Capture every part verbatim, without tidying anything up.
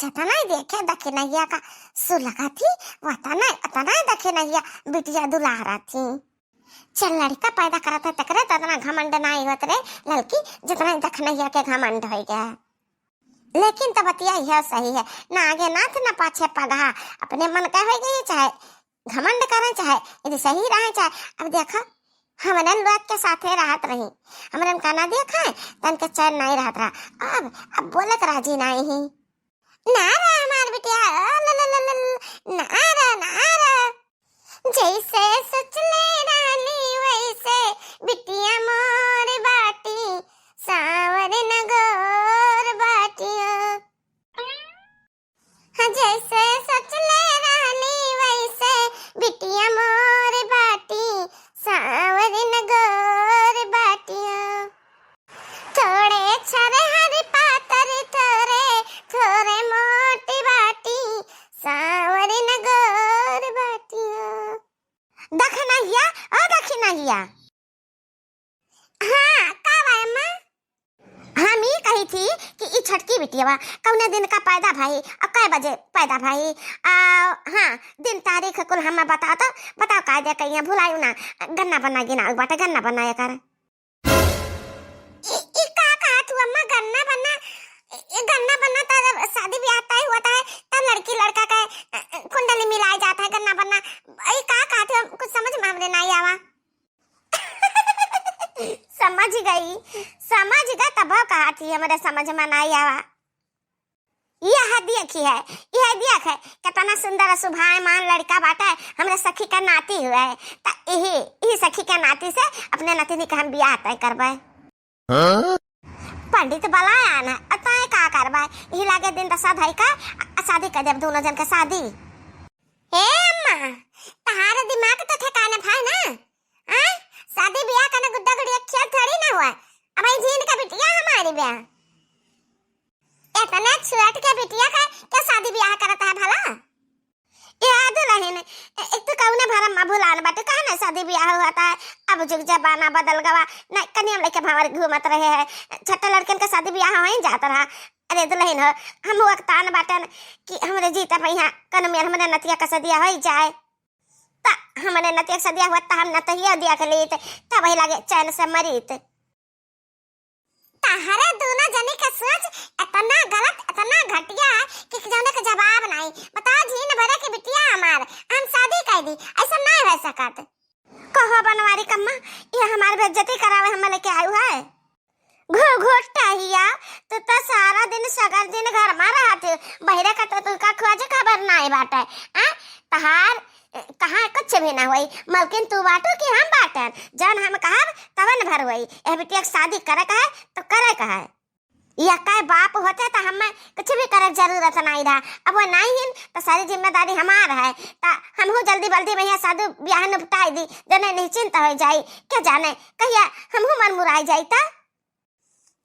जतना ही देखे दखिनहिया का सुलगत ही, वतना, वतना ही दखिनहिया बिटिया दुलारत ही। चल लड़का पैदा करत है तकरे तो इतना घमंड नाई होत रे ललकी, जितना ही दखिनहिया के घमंड होइ गया। लेकिन त बतिया यह सही है, ना आगे नाथ ना पाछे पगहा, अपने मन का होइ गई, चाहे घमंड करें, चाहे यदि सही रहें, चाहे अब देखा, हमरन लोग के साथे रहत रही, हमरन का ना देखा है, तन के चैन नाई रहत रहा। अब, अब बोले के राजी नाई ही। ना रहा हमार बिटिया, ओ, ल, ल, ल, ल, ल, ना रहा, ना रहा। जैसे सोचले रहली वैसे बिटिया मोर बाटी, साँवर न गोर बाटिया। हाँ, जैसे सोचले रहली वैसे बिटिया मोर बाटी, साँवर न गोर बाटिया। थोड़े छरहर पातर थोड़े, थोड़े मोटी बाटी, साँवर न गोर बाटिया। दखिनहिया, ओ दखिनहिया। हाँ, का बा अम्मा? हम ई कही थी कि ई छोटकी बिटिया बा, कौने दिन का पैदा भई, और कै बजे पैदा भई, आ, हाँ, दिन तारीख कुल हमें बताओ तो, बताओ का दे कहिया भुलायू ना, गन्ना बन्ना गिनाऊ बाटे, गन्ना बन्ना एकर। ई, ई का कहत हू अम्मा, गन्ना बन्ना? ई गन्ना बन्ना त जब शादी ब्याह तय होत है, तब लड़की लड़का के, अ, अ, कुंडली मिलाए जात है, गन्ना बन्ना। ई का कहत हू, कुछ समझ में हमरे नाई आवा। समझ गई, समझ गई, तब कहत ही हमरे समझ में नाई आवा। यह देखी है, यह देख है, कितना सुंदर सुभायमान लड़का बाटे, हमरे सखी का नाती हुए। त यही, यही सखी के नाती से अपने नतिनी का हम बियाह तय करबे। हाँ? पंडित बलायन है, अतः का करबे? यही लागे दिन दशा धई का, आ, शादी कर देब दोनों जन के शादी। हे अम्मा, तहार दिमाग तो ठिकाने भाई ना? हाँ? शादी बियाह का ना गुड्डा गुड़िया खेल थोड़ी ना हुआ। अब ई झीन का बिटिया हमारी ब्याह। इतना छोट के बिटिया का क्या शादी ब्याह करत है भला? ए दुलहिन, ए-, एक तो कौने भरम में भुलान बाटे, कहा ना शादी ब्याह होत है, अब जुग जमाना बदल गवा, ना कनिया लइके भंवर घूमत रहे हैं, छोटे लड़कन का शादी ब्याह वहीं जात रहा। अरे दुलहिन हो, हम वक्तान बाटन कि हमरे जीता पहिया कन में हमरे नतिया का सदिया होइ जाए, त हमरे नतिया का सदिया हुआ त हम नतिया देख लीत, तब वही लागे चैन से मरीत। तहरे दोनों जनी के सोच इतना गलत, इतना घटिया है कि जौने के जवाब नाई। बताओ, झीन भरे के बिटिया हमार, हम शादी कर दी, ऐसा नाई हो सकत। कहो बनवारी कम्मा, ये हमार बेइज्जती करावे हम लेके आयु है? घूघूट टहिया, तू तो सारा दिन सगर दिन घर में रहत हो, बहिरे का तो तुका खोज खबर नाई बाटे। आ? तहार कहाँ कुछ भी ना होई, मलकिन तू बाटू कि हम बाटन? जौन हम कहब तवन भर होई। ए बिटिया के शादी करे का है तो करे का है। या कै बाप होते तो हमें कुछ भी करे के जरूरत नाई रहा। अब वो नाई हिन तो सारी जिम्मेदारी हमार है। तो हमहू जल्दी बल्दी में यहाँ शादी ब्याह निपटाई दी, जने निश्चिंत हो जाई। क्या जाने कहिया हमहू मन मुराई जाई तो।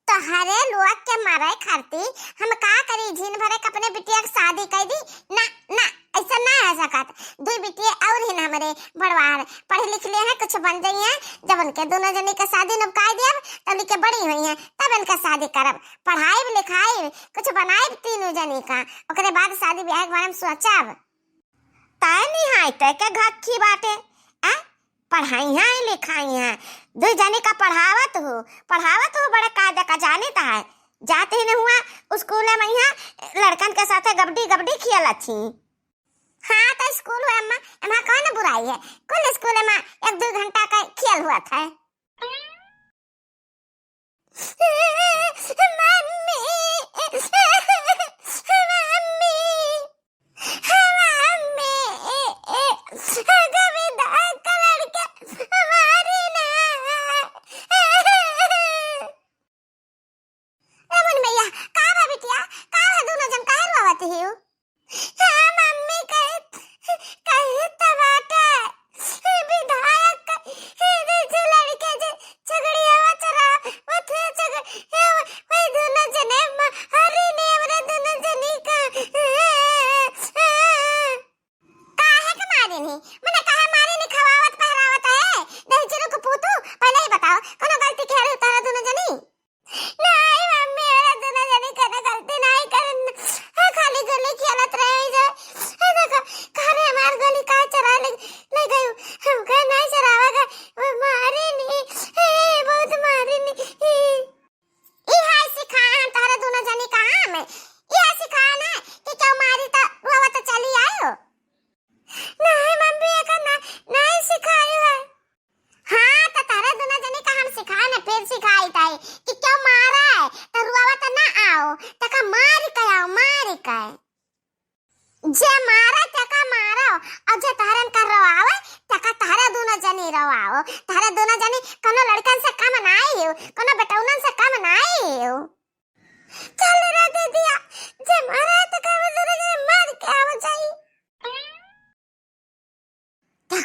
तोहरे लोग के मारे खातिर हम का करी, झीन भरे के अपने बिटिया के शादी कर दी? ना, ना, ऐसा ना हो सकत। दुई बिटिया और हिन हमरे बड़वार, पढ़ लिख ले हैं, कुछ बन जाई हैं। जब उनके दोनों जनी के शादी निपटाई देब, तब उनके बड़ी हुई हैं, तब इनका शादी करब। पढ़ाई लिखाई कुछ बनाई तीनों जनी का, ओकरे बाद शादी ब्याह के बारे में सोचब। तय निहाय तय के घक्खी बाटे, आ? पढ़ाई है, लिखाई है, दुई जनी का पढ़ावत हो, पढ़ावत हो, बड़े कायदे का जानित है। जात ही न हुआ स्कूल में, यहाँ लड़कन के साथे गबडी गबडी खेलत ही। हाँ, तो स्कूल हुआ अम्मा, एमा कौन बुराई है? कुल स्कूल में एक दो घंटा का खेल हुआ था। मम्मी, मम्मी, मम्मी, गोविंदा का लड़का मारे ना। रमन भैया, का बा बिटिया? का बा, दोनों जन काहे रोवत हियो? हाँ, मम्मी कहे, कहे त बाटे, विधायक के, रे जो लड़के जे झगड़ियावा चला, वो थे झगड़-, हे, वही दोनों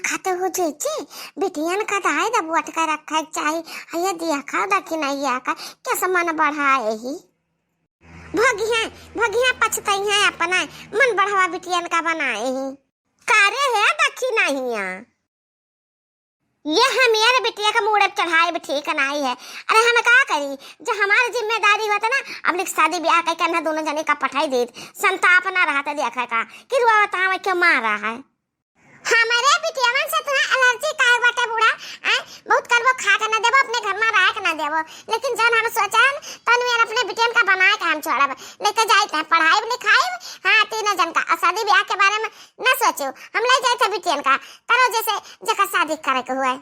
खाते हो जीजी, बिटियन का दाई दबुअट के रखे के चाही। आ ये दिया खाओ दखिनैया का, कैसे मन बढ़ाए ही। भगिया, भगिया पछतइहैं अपना मन बढ़वा बिटियन का बनाए ही। का रे हे दखिनैया, ये हम यार बिटिया का मूड़े पे चढ़ाए भी ठीक नाई है। अरे हम का करी, जो हमारी जिम्मेदारी होता ना, अपनी शादी ब्याह करके ना दोनों जने का पठाई देत, संताप ना रहता देखा का कि रुआ बतावे क्यों मारा है। हमारे बिटियवन से इतना एलर्जी काहे बाटे बूढ़ा? आय, बहुत करबो खा के ना देबो, अपने घर में रह के ना देबो, लेकिन जौन हम सोचन तौन में अपने बिटियन का बनाए के हम छोड़ब, लेके जाइत है पढ़ाई लिखाई। हाँ, तीनों जन का। और शादी ब्याह के बारे में ना सोचो, हम ले जाइत है बिटियन का, करो जैसे जेकर शादी करे के हुए।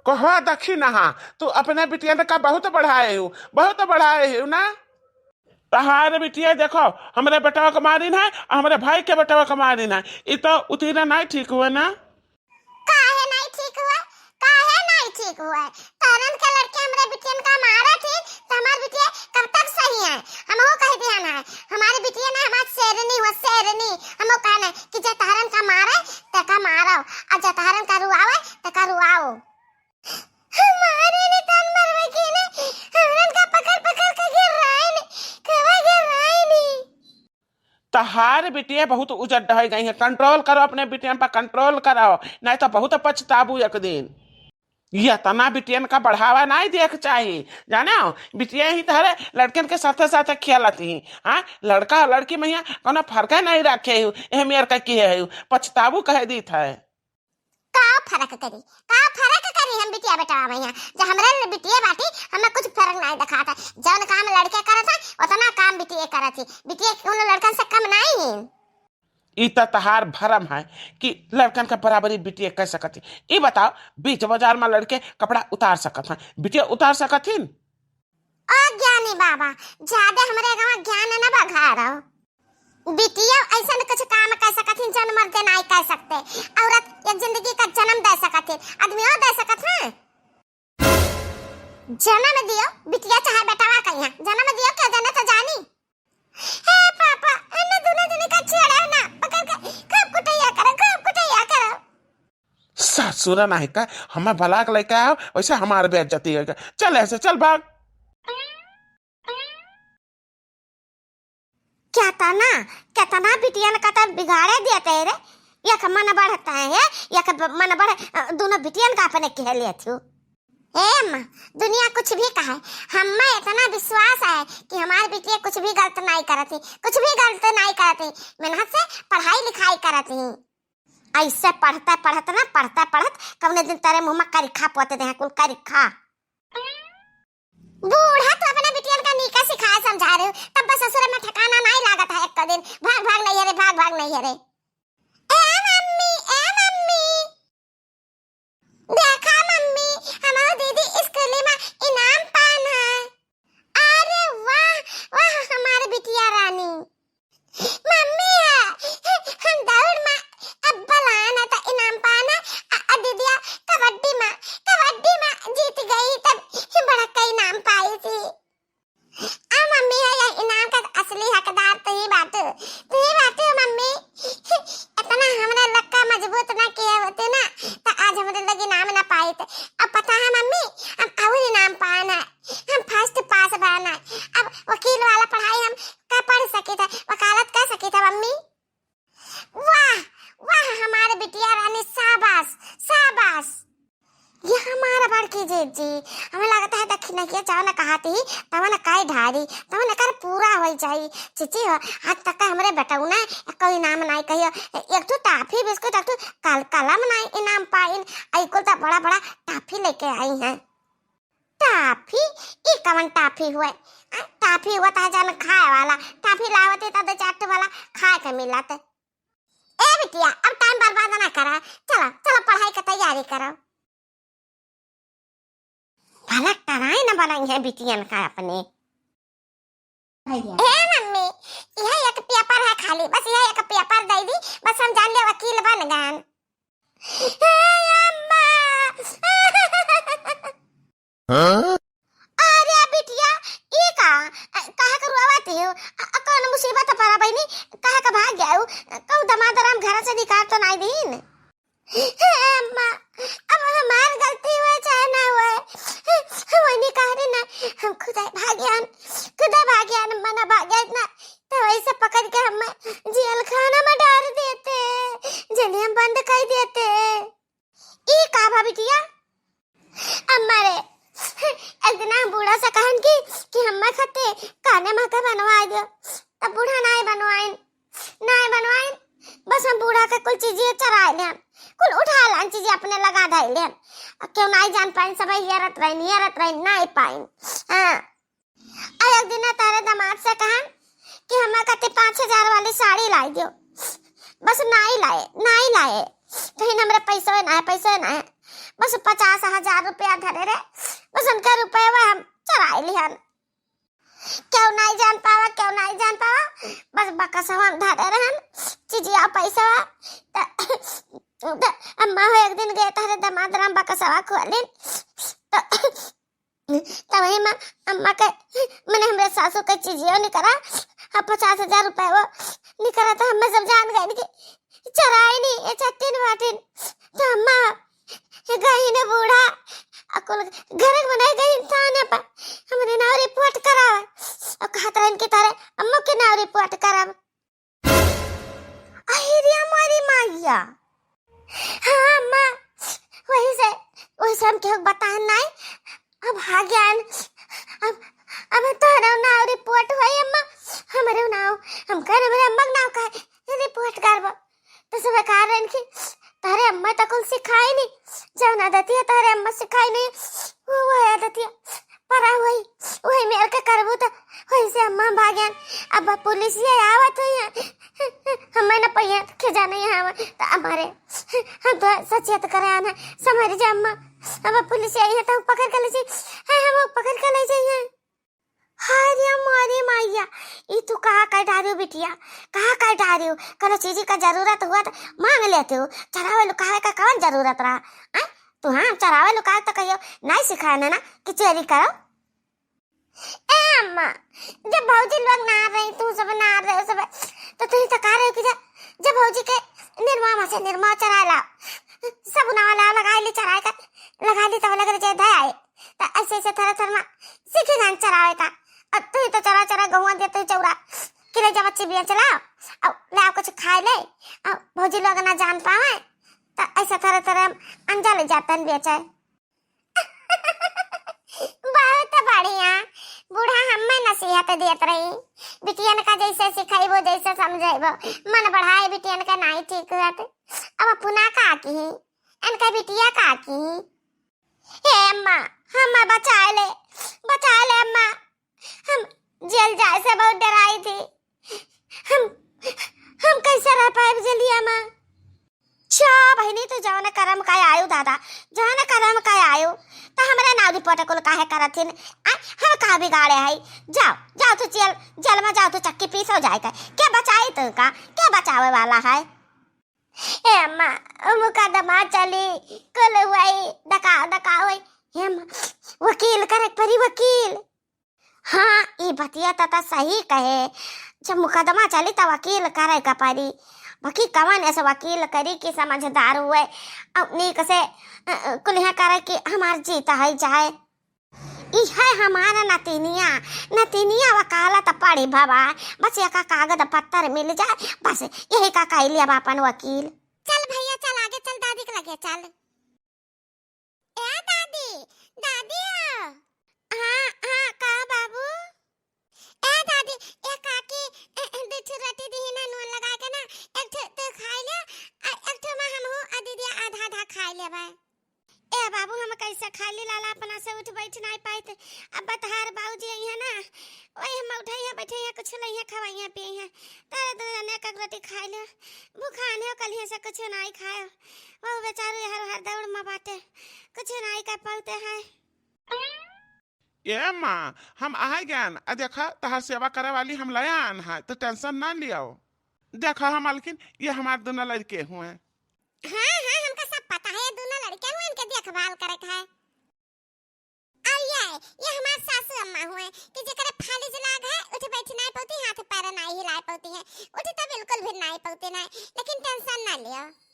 कहो दखिनहा, तू अपने बिटियन का बहुत बढ़ाए हो, बहुत बढ़ाए हो ना। तहार बिटिया देखो, हमरे बेटवा के मारिन है, हमरे भाई के बेटवा के मारिन है। ई तो उतना नहीं ठीक हुआ ना। काहे नहीं ठीक हुआ? काहे नहीं ठीक हुआ? तोहरन के लड़के हमरे बिटियन का मारत ही, तो हमार बिटिया कब तक सही है? हमहू कह दिया ना, हमारी बिटिया ना हमार शेरनी हुआ, शेरनी। हमहू कहने कि जे तोहरन का मारे, तेका मारो, और जे तोहरन का रुआवे, तेका रुआओ। हमारे ने तन मरवे की ने, हमरन का पकड़ पकड़ के गिराइन, कवा गिराइन। तहार बिटिया बहुत उजड्ड होइ गई है, control करो अपने बिटियन पर, control करो, नहीं तो बहुत पछताबू एक दिन। ये इतना बिटियन का बढ़ावा नहीं देख चाही, जाने हो? बिटिया ही तहरे लड़कन के साथे साथे खेलत ही, हाँ, लड़का और लड़की में यहाँ कोनो फर्क नहीं रखे हो, एह मेर का किहे हो, पछताबू कह दीत है। का फर्क करी, का फर्क करी हम बिटिया बेटवा में यहाँ? जब हमरे बिटिया बाटी, हमें कुछ फर्क नहीं दिखाता। जौन काम लड़के करत हैं, उतना काम बिटिया करत ही। बिटिया कौनो लड़कन से कम नहीं है। ई त तहार भरम है कि लड़कन का बराबरी बिटिया कर सकत ही। ई बताओ, बीच बाजार में लड़के कपड़ा उतार सकत हैं, बिटिया उतार सकत हिन? ओ ज्ञानी बाबा, ज्यादा हमरे गाँव ज्ञान न बघारो। बिटिया ऐसन कुछ काम कर सकत हिन जौन मर्दे नाई कर सकते। औरत एक जिंदगी का जन्म दे सकत हिन, आदमियों दे सकत हैं। जन्म दियो बिटिया चाहे बेटवा कहिया, जन्म दियो, क्यों जने तो जानी। हे पापा, इन्हें दोनों जने का छेड़ो ना, पकड़ के खूब कुटैया करो, खूब कुटैया करो। सासुरा नाही का, हमें भला के लेके आओ, वैसे हमार बेइज्जती होगा। चल ऐसे, चल भाग। क्या ता ना, कितना बिटियन का तो बिगाड़े दिया ते रे। एक मन बढ़ता है, एक ब-, मन बढ़, अ, दोनों बिटियन का अपने कह लिया थी। ए अम्मा, दुनिया कुछ भी कहे, हमें इतना विश्वास है कि हमारे बिटिया कुछ भी गलत नहीं करती, कुछ भी गलत नहीं करती। मेहनत से पढ़ाई लिखाई करती। ऐसे पढ़ते पढ़त ना, पढ़ते पढ़त कौने दिन तेरे मुंह में करिखा पोते दे, कुल करिखा। बूढ़ा तो अपने बिटियन का नीका सिखाए समझा रहे हो, तब बस ससुर में ठिकाना नहीं लागत है। एक दिन भाग भाग नहीं है रे, भाग भाग नहीं है रे। ए मम्मी, ए मम्मी, देखा मम्मी, हमार दीदी स्कूल में इनाम पान है। अरे वाह, वाह हमार बिटिया रानी। मम्मी है, हम दौड़ में अव्वल आना था, इनाम पाना। अ, अ, दीदिया कबड्डी में, कबड्डी में जीत गई, तब बड़ा का इनाम पाई थी। आ मम्मी है, यह इनाम का असली हकदार तू ही बाटू, तू ही बाटू मम्मी। इतना हमरा लक्का मजबूत ना किया होते ना, तो आज हमरे लगे इनाम ना पाए थे। अब पता है मम्मी, हम और इनाम पाना, हम फर्स्ट पास बना। अब वकील वाला पढ़ाई हम का पढ़ सकी था, वकालत कर सकी था मम्मी। वाह, वाह हमारे बिटिया रानी, शाबाश, शाबाश। ये हमारा बड़की जीजी, हमें लगता है दक्षिणा के जवन कहती ही तवन काई ढारी, तवन कर पूरा हो जाई। जीजी हो, आज तक हमरे बेटऊ ना कोई नाम नहीं कहियो, एक ठो टाफी बिस्कुट, एक ठो कल-, कलम नहीं इनाम पाइन, आई कुल तो बड़ा बड़ा टाफी लेके आई हैं। टाफी? ई कवन टाफी हुए? आ, टाफी हुआ था जान खाए वाला, टाफी लावते तो दो चार ठो वाला खाए के मिलत। ए बिटिया, अब टाइम बर्बाद ना करा, चलो चलो पढ़ाई के तैयारी करो। भला टराई न बनाई है बिटियन का अपने। भैया। ए मम्मी, यह एक पेपर है खाली, बस यह एक पेपर दे दी, बस हम जान ले वकील बन गए। ए अम्मा। हाँ? अरे बिटिया, ई का? अ, काहे के रोवत हो? अ, अ, कौन मुसीबत पड़ा बहिनी? काहे के भाग गया हो? कहूँ दमा अगर हम घर से निकाल तो नाई दीन। अम्मा, अब हमार गलती हुए चाहे ना हुए, वही कह रही ना, हम खुदा भाग्यान, खुदा भाग्यान, मना भाग्या इतना, तो वैसे पकड़ के हम जेल खाना में डाल देते, जेलिया में बंद कर देते। ई का भा बिटिया? अम्मा रे, एक दिन हम बूढ़ा से कहन की कि हम्मा खाते काने में के बनवा दियो, तब बूढ़ा नाय बनवाइन, नाय बनवाइन, बस हम बूढ़ा के कुल चीजें चराए लेन, कुल उठा लान चीजें अपने लगा धइ लेन। आ क्यों नाय जान पाइन, सब हेरत रहिन, हेरत रहिन, नाय पाइन। हाँ। आ एक दिन तहरे दामाद से कहन कि हम्मा खाते पाँच हजार वाली साड़ी लाई दियो, बस नाई लाए, नाई लाए, कहिन हमरे पैसो नाय, पैसो नाय, बस पचास हजार रुपया धरे रहे, बस उनका रुपया हम चराए लिहन। क्यों नाई जान पावा, क्यों नाई जान पावा, बस बकसवा में धरे रहन चीजिया पैसवा। त, त अम्मा हो एक दिन गए तहरे दामाद राम बकसवा खोलिन, त तब वही माँ, अम्मा के, मने हमरे सासू के चीजियो निकरा, अब पचास हजार रुपया वो निकरा, तो हम्मे सब जान गए कि चराई नहीं, ये छत्तीन बाटिन। तो अम्मा, ये गई ने बूढ़ा, अकुल घर के बनाए गई इंसान है पर हमरे नाव रिपोर्ट करावा। और कहत रहन कि तारे अम्मा के नाव रिपोर्ट करावा। अहिरिया मारी माइया। हाँ, अम्मा, वही से, वही से हम केहू बतान नाई। अब आ गया न, अब, अब तोहरे नाव रिपोर्ट होई, अम्मा, हमरे नाव, हम कह रहे, अम्मा के नाव का रिपोर्ट करबो। तो सब कह रहे कि तोहरे अम्मा तो कुल सिखाई नहीं, जौन आदतिया तोहरे अम्मा सिखाई नहीं, वो, वो आदतिया परा हुई, वही मेर के करबू तो वही से अम्मा भाग्यान। अब पुलिस ये आवत हुई है, हमें न पहिया के जाने यहाँ आवा, तो हमारे हम तो सचेत करे आना, समझ जा अम्मा। अब पुलिस आई है तो पकड़ के ले जाई, है हम पकड़ के ले जाई है। हाय रे मोरी मैया, ई तू कहा कर डारियो बिटिया, कहा कर डारियो? कोनो चीज का जरूरत हुआ तो मांग लेते हो, चरावे लुकावे का कौन जरूरत रहा? आय, तू हाँ चरावे लुकावे तो कहियो नहीं सिखाया ना, ना कि चोरी करो। ए अम्मा, जब भौजी लोग ना रही, तू सब ना रहे सब, तो तू ही तो कह रहे हो कि जा, जब भौजी के निरमा में से निरमा चरा लाओ, सब ना लाओ, लगा ली चराए का, लगा ली तब लग रही जाए आए, तो ऐसे ऐसे थोड़ा थोड़ा सीखी गान चरावे का। अब तू ही तो चरा चरा गहुआ देते चौरा, कि ले जा बच्ची बेच लाओ, अब ले आओ कुछ खाए ले, अब भौजी लोग ना जान पावे, तो ऐसा थोड़ा थोड़ा हम अंजा ले जाते हैं बेचे। बहुत बढ़िया, बूढ़ा हम्मे नसीहत देत रही, बिटियन का जैसे सिखाइबो, जैसे समझाइबो, मन बढ़ाए बिटियन का नाई ठीक रहते। अब अपना का की, इनका बिटिया का की। हे अम्मा, हम्मा बचा ले, बचा ले अम्मा, हम जेल जाए से बहुत डराई थी, हम, हम कैसे रह पाए जेलिया में? छा बहिनी, तू जवन करम का आयु दादा, जवन करम का आयु, त हमरे नाव रिपोर्ट कुल काहे करत हिन? आ, हम का बिगाड़े हई? जाओ, जाओ तू जेल, जेल में जाओ तू चक्की पीसो जाए के। के बचाई तू का? के बचावे वाला है? ए अम्मा, ओ मुकदमा चली, कुल वही डका, डका वही। हे अम्मा, वकील करे के परी, वकील। हाँ, ई बतिया त, त सही कहे। जब मुकदमा चली त वकील करे का परी। बाकी कवन ऐसे वकील करी कि समझदार हुए, अउ नीक से, अ, अ, कुलिहा करे कि हमार जीत है जाए। ई है हमारा नतिनिया, नतिनिया वकालत पड़ी भवा, बस एका कागज पत्तर मिल जाए, बस यही का कह लिया अपन वकील। चल भैया, चल आगे चल, दादी के लगे चल। ए दादी, दादी हो। हाँ, हाँ, का बाबू? ए दादी, ए काकी, ए, ए, दू ठो रोटी दीही ना नून लगा के ना, एक ठो तू खाई ले, आ एक ठो में हमहू आ दीदी आधा आधा खाई लेबै। ए बाबू, हम कैसे खाई ली लाला, अपना से उठ बैठ नहीं पाइत। अब बतहार बाबूजी आई है ना, वही हम उठाई है, बैठे हैं, कुछ नहीं है, खवाई है, पिए हैं। तेरे दो जने एक एक रोटी खाई ले, भूखान हो, कल से कुछ नहीं खाए। वो बेचारू हर हर दौड़ में बाटे, कुछ नहीं कर पाते हैं। ए माँ, हम आ गएन। आ देखा, तहार सेवा करे वाली हम ले आन है, तो टेंशन ना लियो। देखा हम मालकिन, ये हमार दोनों लड़के हुए। हाँ, हाँ, हमका सब पता है, ये दोनों लड़के हुए, इनके देखभाल करे के है। और ये, ये हमार सासू अम्मा हुए कि जेकरे फालिज लाग है, उठ बैठ नाई पौती, हाथ पैर नाई हिलाए पौती है, उठ तो बिल्कुल भी नाई पौती नाई, लेकिन tension ना लियो।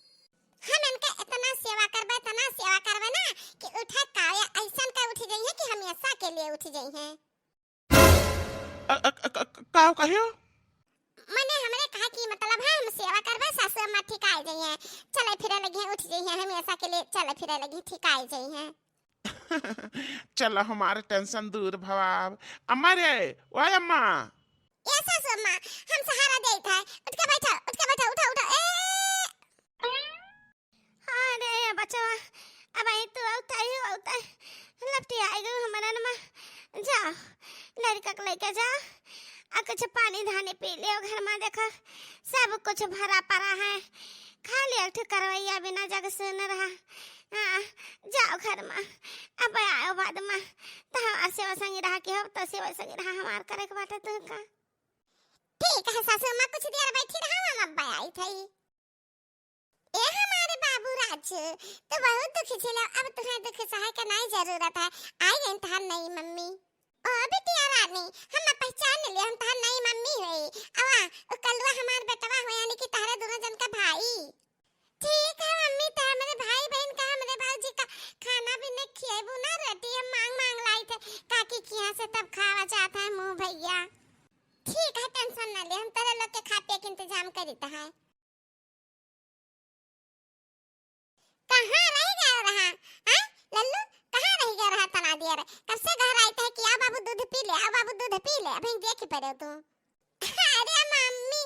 हम इनके इतना सेवा करबे, इतना सेवा करबे ना कि उठे का या ऐसन का उठ जइहे कि हमेशा के लिए उठ जइहे। अ, अ, अ, अ, का कहियो? मने हमरे कहा कि मतलब है हम सेवा करबे, सासू अम्मा ठिकाए जइहे, चले फिरे लगिहे, उठ जइहे, हमेशा के लिए चले फिरे लगिहे, ठिकाए जइहे। चलो हमार tension दूर भवाब। अम्मा रे, ओ अम्मा। ए सासू अम्मा, हम सहारा देत है। उठ के बैठो, उठ के बैठो, उठो, उठो। ए! अरे बचवा, अब आई तू औताई, औताई। लपटी आई गई हमारा नमा। जाओ, लड़का के लेके जाओ। आ कुछ पानी धानी पी लियो घर मा, देखो सब कुछ भरा पड़ा है। खाली एक ठो करवैया बिना जग सुन रहा। हाँ, जाओ घर मा, अब आयो बाद मा, तो हमार सेवा संगी रहा कि हो, तो सेवा संगी रहा हमार करे के बाटे तुमका। ठीक है सासू अम्मा, कुछ देर बैठी रहा, हम अब आई थई। ए हमारे बाबू राजू, तू बहुत दुखी छिलो, अब तुहे दुख सहे के नाई जरूरत है। आई गई तहार नई मम्मी। ओ बिटिया रानी, हम पहचान लियो, हम तहार नई मम्मी होई। अवा, उ कलुआ हमार बेटवा हो, यानी कि तहरे दोनों जन का भाई। ठीक है मम्मी, तो हमरे भाई बहन का, हमरे बाबूजी का खाना पीने खिएबू ना, रोटी हम मांग मांग लाई थे काकी किहाँ से, तब खावा जात है मुँह भैया। ठीक है, tension ना ले, हम तोरे लोग के खा पिए के इंतजाम करीत है। कहाँ रह गया रहा, हाँ? लल्लू, कहाँ रह गया रहा तना दिया रे? कब से घर आइत है कि आ बाबू दूध पी ले, आ बाबू दूध पी ले, अभी देख पड़े तू। अरे मम्मी,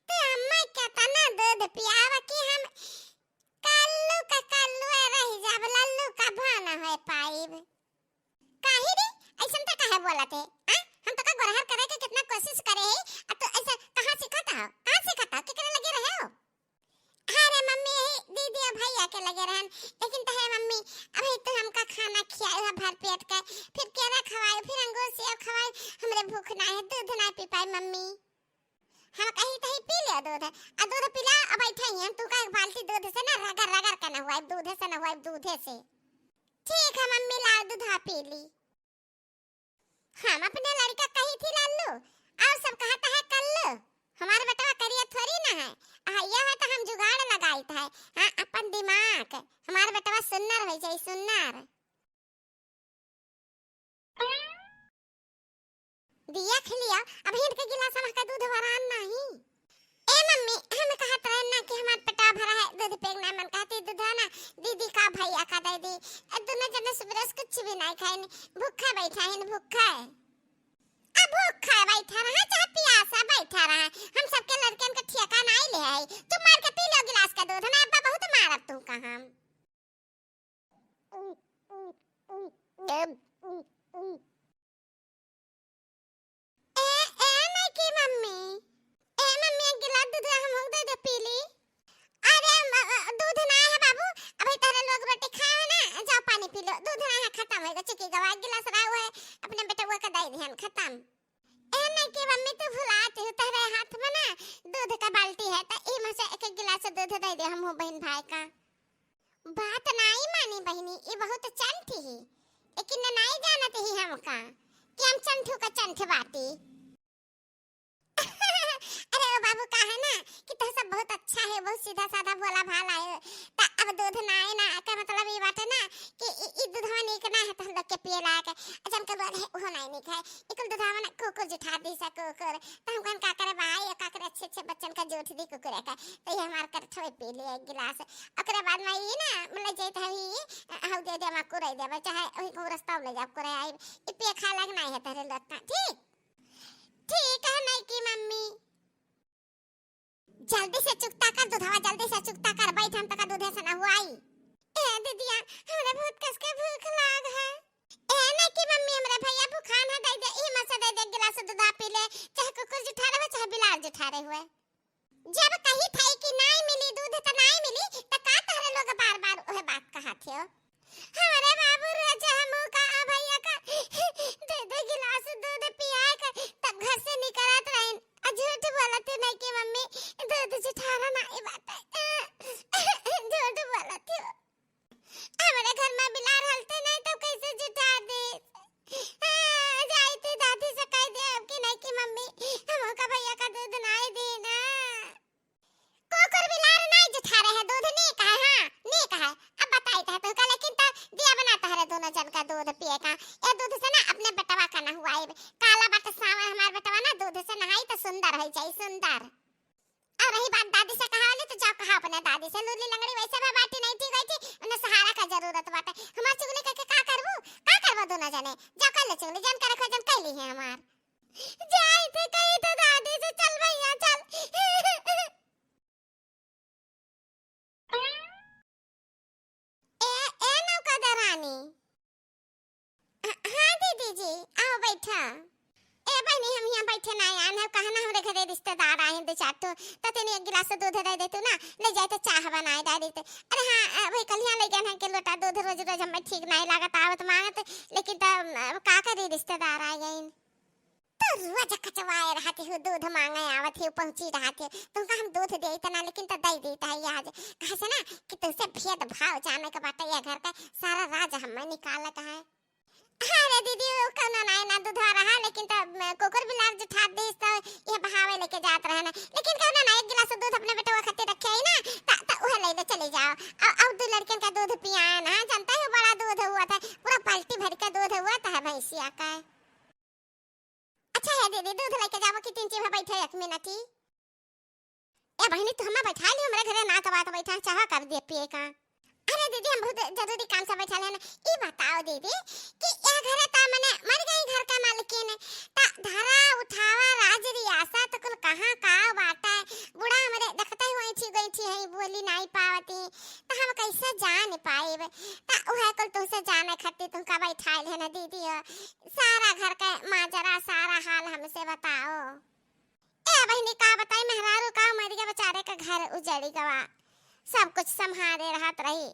तू अम्मा के तना दूध पियावा कि हम कल्लू का कल्लू रह जाब, लल्लू का भाना है पाइब। काहे रे, ऐसन त काहे बोलत है? आ? हम तो का गोरहर करे के कितना कोशिश करे है, आ तू ऐसे कहाँ सीखत हो? कहाँ सीखत हो? केकरे लगे रहे हो? अरे मम्मी, यही दीदी और भैया के लगे रहन, लेकिन तो है मम्मी, अभी तो हमका खाना खियाई है भर पेट के, फिर केरा खवाई, फिर अंगूर सेब खवाई, हमरे भूख ना है, दूध ना पी पाई मम्मी। हम कही तही पी लियो दूध, आ दूध पिला, अब बैठे ही हम, तू का एक बाल्टी दूध से ना रगड़ रगड़ के ना हुआ, दूध से ना हुआ, दूध से। ठीक है मम्मी, लाओ दूध, हाँ पी ली। हम अपने लड़का कही थी लल्लू, और सब कहता है कल्लू। हमार बेटवा करिया थोड़ी ना है, आ यह है तो हम जुगाड़ लगाइत है। हाँ, अपन दिमाग, हमार बेटवा सुन्नर हो जाई, सुन्नर। दिया खिलिया, अब हिंद के गिलास में का दूध भरान नहीं। ए मम्मी, हम कहत रहे ना कि हमार पेटा भरा है, दूध पेंग ना मन कहती दूध है ना, दीदी का भैया का दे दी। ए दोनों जने सुबह से कुछ भी नहीं खाए, भूखा बैठा है, भूखा है। अब भूखा बैठा रहा, चाहे प्यासा बैठा रहा, हम सबके लड़कन के ठेका नहीं ले है। तू मार के पी लो गिलास का दूध ना, अब्बा बहुत मारब तू का हम। ए, ए, नइकी मम्मी, ए मम्मी, एक गिलास दूध हमहू दे दे, पी ली। अरे, म-, म-, दूध ना है बाबू, अभी तोरे लोग रोटी खाए हो ना, जाओ पानी पी लो, दूध ना है, खत्म होएगा, चुकी गवा, एक गिलास रहा हुआ है, अपने बेटवा का दे दिहन, खत्म। ए नइकी मम्मी, तू भुलात हो, तोरे हाथ में ना दूध का बाल्टी है, तो ई में से एक एक गिलास दूध दे दे हमहू बहन भाई का। बात नाई मानी बहिनी, ई बहुत चंठ ही, लेकिन न नाई जानत ही हमका कि हम चंठू का चंठ बाटी। अरे ओ बाबू, का है ना कि तो सब बहुत अच्छा है, बहुत सीधा साधा भोला भाला है। त अब दूध नाई ना, का मतलब ई बाटे ना कि ई, ई दूधवा नीक ना है तो हम लोग के पिए लायक है। अच्छा, हमके बोल है, उहो नाई नीक है। इकुल दूधवा ना कुकुर जुठा दी सा कुकुर। तो हम कहन का करे भाई, का करे, अच्छे अच्छे बच्चन का जूठ दी कुकुरे का। तो ये हमार कर थोड़े पी लिए एक गिलास। ओकरे बाद में ई ना, मतलब, जैत हई, अ, हऊ दे दे, हम कुरे देबे, चाहे वही को रास्ता ले जाब, कुरे आई। ई पिए खाए लायक नहीं है तहरे लत्ता, ठीक? ठीक है, नइकी मम्मी। जल्दी से चुकता कर दूधवा, जल्दी से चुकता कर, बैठ, हम तका दूधे से ना हुआई। ए दीदिया, हमरे बहुत कस के भूख लाग है। ए नइकी मम्मी, हमरे भैया भूखान है, दे दे, ई में से दे दे, गिलास दूधा पी ले, चाहे कुकुर जुठारे हुए, चाहे बिलार जुठारे हुए। जब कही थई कि नाई मिली दूध त नाई मिली, त का तहरे लोग बार-बार ओहे बात कहत हो? हमरे बाबू रोज हमू का आ भैया का दे दे गिलास दूध पियाए के तब घर से निकलत रहिन। आ झूठ बोलत हो नइकी मम्मी, दूध जुठारा नाई बाटे। झूठ बोलत हो। हमरे घर में बिलार हलते नहीं तब कैसे जुठा दे? ना दादी से लुरली लंगड़ी वैसे भी बाटी नहीं ठीक होई थी, उन्हें सहारा का जरूरत बाटे। हमार चुगली करके का करबू, का करबो दोनों जने? जा कर ले चुगली, जन करे खो जन कैली है हमार। जाई थे कही तो दादी से, "चल भैया चल।" ए, ए नौका दरानी। ह-, हाँ दीदी जी, आओ बैठा। ए बहनी, हम यहाँ बैठे ना आए हैं, कहा ना हमरे घरे रिश्तेदार आए हैं दो चार ठो, तो तनी एक गिलास दूध दे देतू ना, ले जाए तो चाह बनाए डाली थे। अरे हाँ, अ, वही कल यहाँ ले गए हैं कि लोटा दूध रोज रोज हमें ठीक नहीं लागत आवत मांगत, लेकिन तब, अ, का करी रिश्तेदार आ गए। तो रोज कचवाए रहत हो, दूध मांगे आवत हो, पहुंची रहत हो, तुमका हम दूध देत ना, लेकिन तो दे देत है आज। कहे से ना कि तुमसे भेदभाव जाने के बाटे, ये घर का सारा राज हमें निकाल का है। अरे दीदी, वो कौनो नाई ना दूधवा रहा, लेकिन तो, म, कुकुर बिलार जो ठात दीस तो ये बहावे लेके जात रहे ना। लेकिन कौनो ना, एक गिलास दूध अपने बेटवा खातिर रखे ही ना, त, त उहे ले ले चले जाओ। अब, अब दो लड़कियन का दूध पियाए ना, जानते हो बड़ा दूध हुआ था, पूरा बाल्टी भर के दूध हुआ था भैंसिया का। अच्छा है दीदी, दूध लेके जाबो कि तीन चीज बैठे एक मिनट ही। ए बहिनी, तू हमें बैठा लियो, हमरे घरे ना तो बात बैठा, चाह कब दे पिए का। अरे दीदी, हम बहुत जरूरी काम से बैठा लेना। ई बताओ दीदी कि ए घरे ता मने मर गई घर का मालकिन, ता धरा उठावा राज रियासत कुल कहाँ का बाटा है? बूढ़ा हमरे देखते हुए ऐठी गैठी है, बोली नहीं पावती, तो हम कैसे जान पाइब? ता उहे कुल तुमसे जाने खातिर तुमका बैठा लेना दीदी हो। सारा घर का माजरा, सारा हाल हमसे बताओ। ए बहिनी, का बताई, मेहरारू का मर गया, बेचारे का घर उजड़ी गवा, सब कुछ संभारे रहत रही।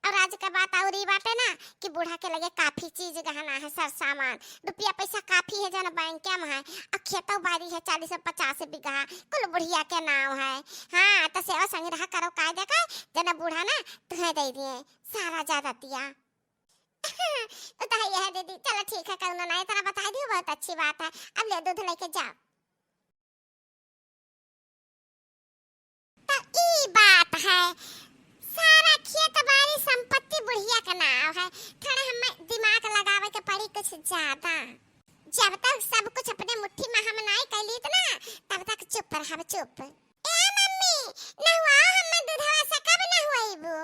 और आज का बात और ई बाटे ना कि बूढ़ा के लगे काफी चीज गहना है, सर सामान, रुपया पैसा काफी है, जन बैंक में है, और खेतौ बाड़ी है चालीस से पचास बीघा, कुल बुढ़िया के नाव है। हाँ, तो सेवा संग रहा करो, काय देखा, जन बूढ़ा ना तुहे दे दिए सारा जायदादिया। वो तो है, यह दीदी, चलो ठीक है, कौनो ना, इतना बता दियो, बहुत अच्छी बात है। अब ले दूध लेके जाओ। तो ई बात है, सारा खेत बाड़ी संपत्ति बुढ़िया के नाव है। थोड़ा हमें दिमाग लगावे के पड़ी कुछ ज्यादा। जब तक सब कुछ अपने मुट्ठी में हम नाई कर लीत ना, तब तक चुप रहब, चुप। ए मम्मी, नहुआ हमें दूधवा से कब नहुआइबू?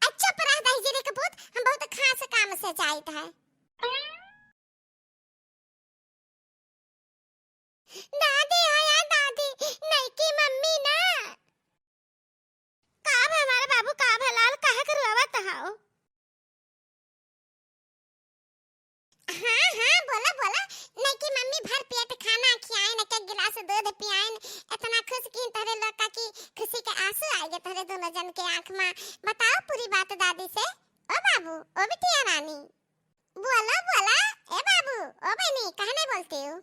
आ चुप रह दहिजरी के पूत, हम बहुत खास काम से जाइत है। दादी हो या दादी, नईकी मम्मी ना। का भा हमारे बाबू, का भा लाल, काहे के रोवत हौ? हाँ, हाँ, बोला, बोला। नईकी मम्मी भर पेट खाना खियाइन, एक, एक गिलास दूध पियाइन, इतना खुश की तोहरे लोग का कि खुशी के आंसू आ गए तोहरे दोनों जन के आँख में। बताओ पूरी बात दादी से। ओ बाबू, ओ बिटिया रानी। बोला, बोला, ए बाबू, ओ बहनी, काहे नहीं बोलते हो?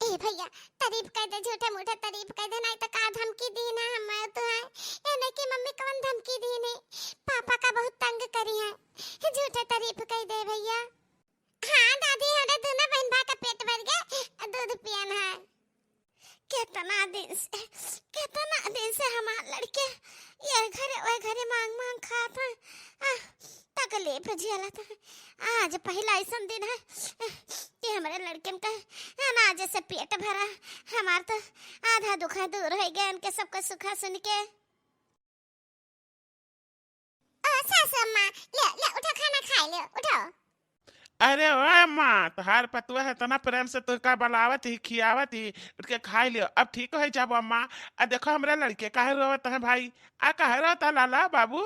ए भैया, तारीफ कर दे, झूठे मूठे तारीफ कर दे, नहीं तो का धमकी दी ना हम तो है। ए नहीं कि मम्मी कौन धमकी दी ने? पापा का बहुत तंग करी है, झूठे तारीफ कर दे भैया। हाँ दादी, हमरे दोनों बहन भाई का पेट भर गए, दूध पियन है। केतना दिन से, केतना दिन से हमार लड़के ये घरे, ओए घरे मांग मांग खात हैं। आह, तकलीफ झेलत हैं। आज पहिला अइसन दिन है कि हमरे लड़कन का अनाज से पेट भरा। हमार तो आधा दुखा दूर होइ गया इनके सबका सुखा सुन के। ओ सासू अम्मा, ले, ले, उठो, खाना खाइ लो, उठो। अरे ओ अम्मा, तोहार पतुआ है, इतना प्रेम से तुहका बलावत ही, खियावत ही, उठ के खाइ लियो। अब ठीक होइ जाबो अम्मा। आ देखो हमरे लड़के काहे रोवत हैं भाई, आ काहे रोवत है लाला बाबू?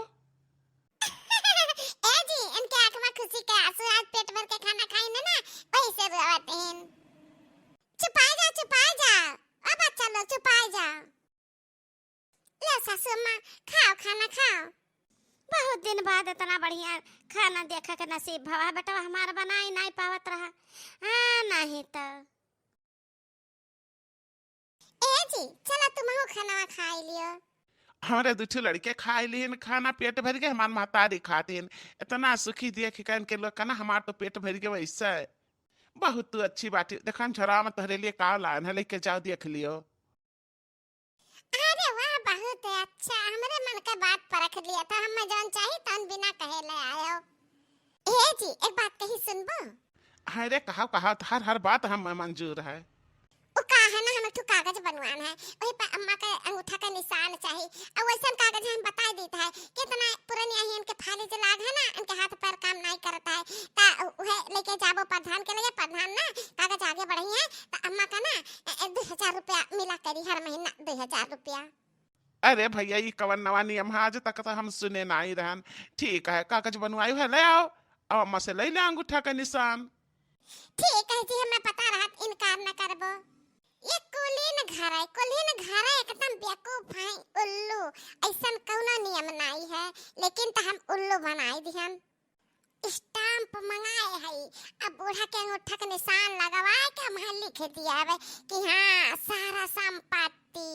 ए जी, इनके आँख में खुशी के आंसू, आज पेट भर के खाना खाइन ना, वही से रोवत हैं। छुपाइ जा, छुपाइ जा, ओ बच्चा लोग छुपाइ जा। लो सासू अम्मा, खाओ, खाना खाओ। बहुत दिन बाद इतना बढ़िया खाना देखा के नसीब भवा है, बेटवा हमार बनाई नहीं पावत रहा। हाँ, नहीं तो। ए जी, चलो तुमहू खाना खाइ लियो। हमरे दू ठो लड़के खाइ लिहिन खाना, पेट भर गए, हमार महतारी खातिन। इतना सुखी देख के इनके लोग का ना, हमार तो पेट भर गए वैसे। बहुत तू अच्छी बाटी। देखन झोरा में तोहरे लिए का लान है, लेके जाओ, देख लियो। अरे वाह, बहुत अच्छा, हमरे मन के बात परख लिया था, हमें जौन चाही तौन बिना कहे ले आयो। ए जी, एक बात कही सुनबो? अरे कहो, कहो, हर, हर बात हम मंजूर है। उ का है ना, हम एक ठो कागज बनवान है, वही पे अम्मा के अंगूठा का निशान चाही, और वैसन कागज हम बताइ दी हजार रुपया। अरे भैया, ई कवन नवा नियम है? आज तक तो हम सुने नाई रहन। ठीक है, कागज बनवायु है, ले आओ, अब अम्मा से ले ले अंगूठा का निशान। ठीक है जी, हमें पता रहत, इनकार न करबो। ये कुलीन घर है, कुलीन घर है, एकदम बेवकूफ है, उल्लू। ऐसन कौनो नियम नाई है, लेकिन तो हम उल्लू बनाई दिहन। स्टाम्प मंगाए हई, अब बूढ़ा के अंगूठा के निशान लगवाए के हम लिख दिया हवे कि हाँ, सारा संपत्ति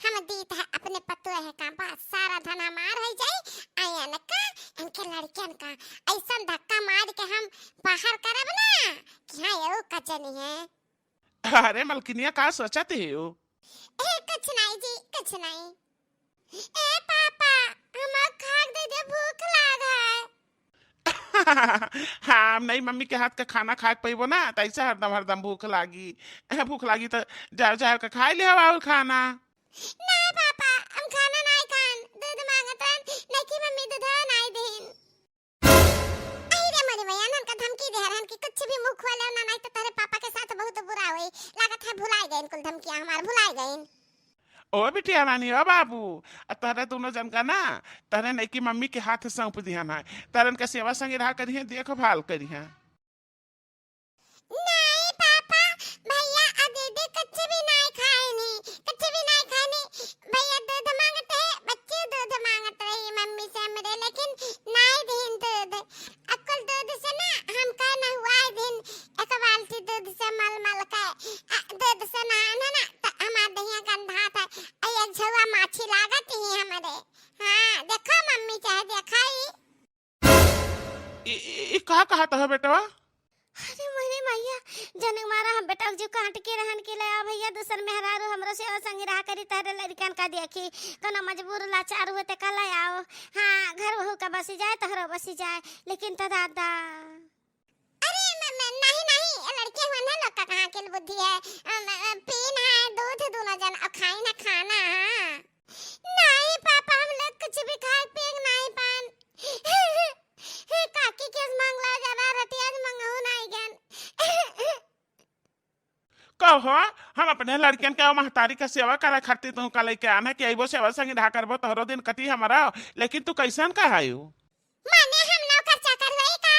हम दीत है अपने पतोह का, बस सारा धन हमार हो जाई। आ इनका, इनके लड़कियन का ऐसन धक्का मार के हम बाहर करब ना कि हाँ, ये कचनी है। अरे मलकिनिया, का सोचत हो? ए, कुछ नहीं जी, कुछ नहीं। ए पापा, हमका खाक दे दे, भूख लाग है। हाँ, हम नहीं मम्मी के हाथ का खाना खाक पइबो ना, त ऐसे हरदम हरदम भूख लागी। भूख लागी त जाओ, जाओ के खाई ले और खाना। नहीं पापा, हम खाना नहीं खान, दूध मांगत रहन, लेकिन मम्मी दूध नहीं दीन। अरे मोरी मैया, ननका धमकी दे रहन कि कुछ भी मुंह खोले ना, नहीं तो तेरे पापा के साथ बहुत बुरा होई। लागत है भुलाए गए कुल धमकियां हमार, भुलाए गए। ओ बिटिया रानी, ओ बाबू, आ तहरे दोनों जन का ना, तहरे नईकी मम्मी के हाथ सौंप दिहन है। तहरन का सेवा संग रहा करिहें, देखभाल करिहें। नहीं पापा, भैया आ दीदी कुछ भी नहीं खाएनी, कुछ भी नहीं खाएनी। भैया दूध मांगत है, बच्चे दूध मांगत रही मम्मी से हमरे, लेकिन नहीं दीन दूध। अक्कुल दूध से ना हमका नहुआए दीन, एक बाल्टी दूध से मल मल के, आ, दूध से नहाना ना, त हमार दहिया गंधात है। आ, एक झौआ माछी लागत ही हमरे। हाँ, देखो मम्मी चाहे देखाई। ई, ई, ई का कहत हो बेटवा? अरे मोरे मैया, जने मारा हम बेटा जो काट के रहन के ले आ भैया, दूसर मेहरारू हमरो सेवा संगी रहा करी, तहरे लड़कन का देखी, कोनो मजबूर लाचार हुए ते का ले आओ। हाँ, घर बहू का बसी जाए, तहरो बसी जाए, लेकिन तो दादा। अरे म-, म-, नहीं, नहीं, ये लड़के हुए ना लोग का कहाँ के बुद्धि है? अ, म-, अ, पीन है दूध दोनों जन और खाई ना खाना, हाँ। नहीं पापा, हम लोग कुछ भी खाए पिए नहीं पान। काकी के मांगला जरा रोटी आज मंगाऊ नहीं गन। कहो, हम अपने लड़कन के महतारी का सेवा करे खातिर तू का लेके आना कि अइबो सेवा संग रहा करबो, तोहरो दिन कटी हमारा, लेकिन तू कैसन का आयु? माने हम नौकर चाकर होई का?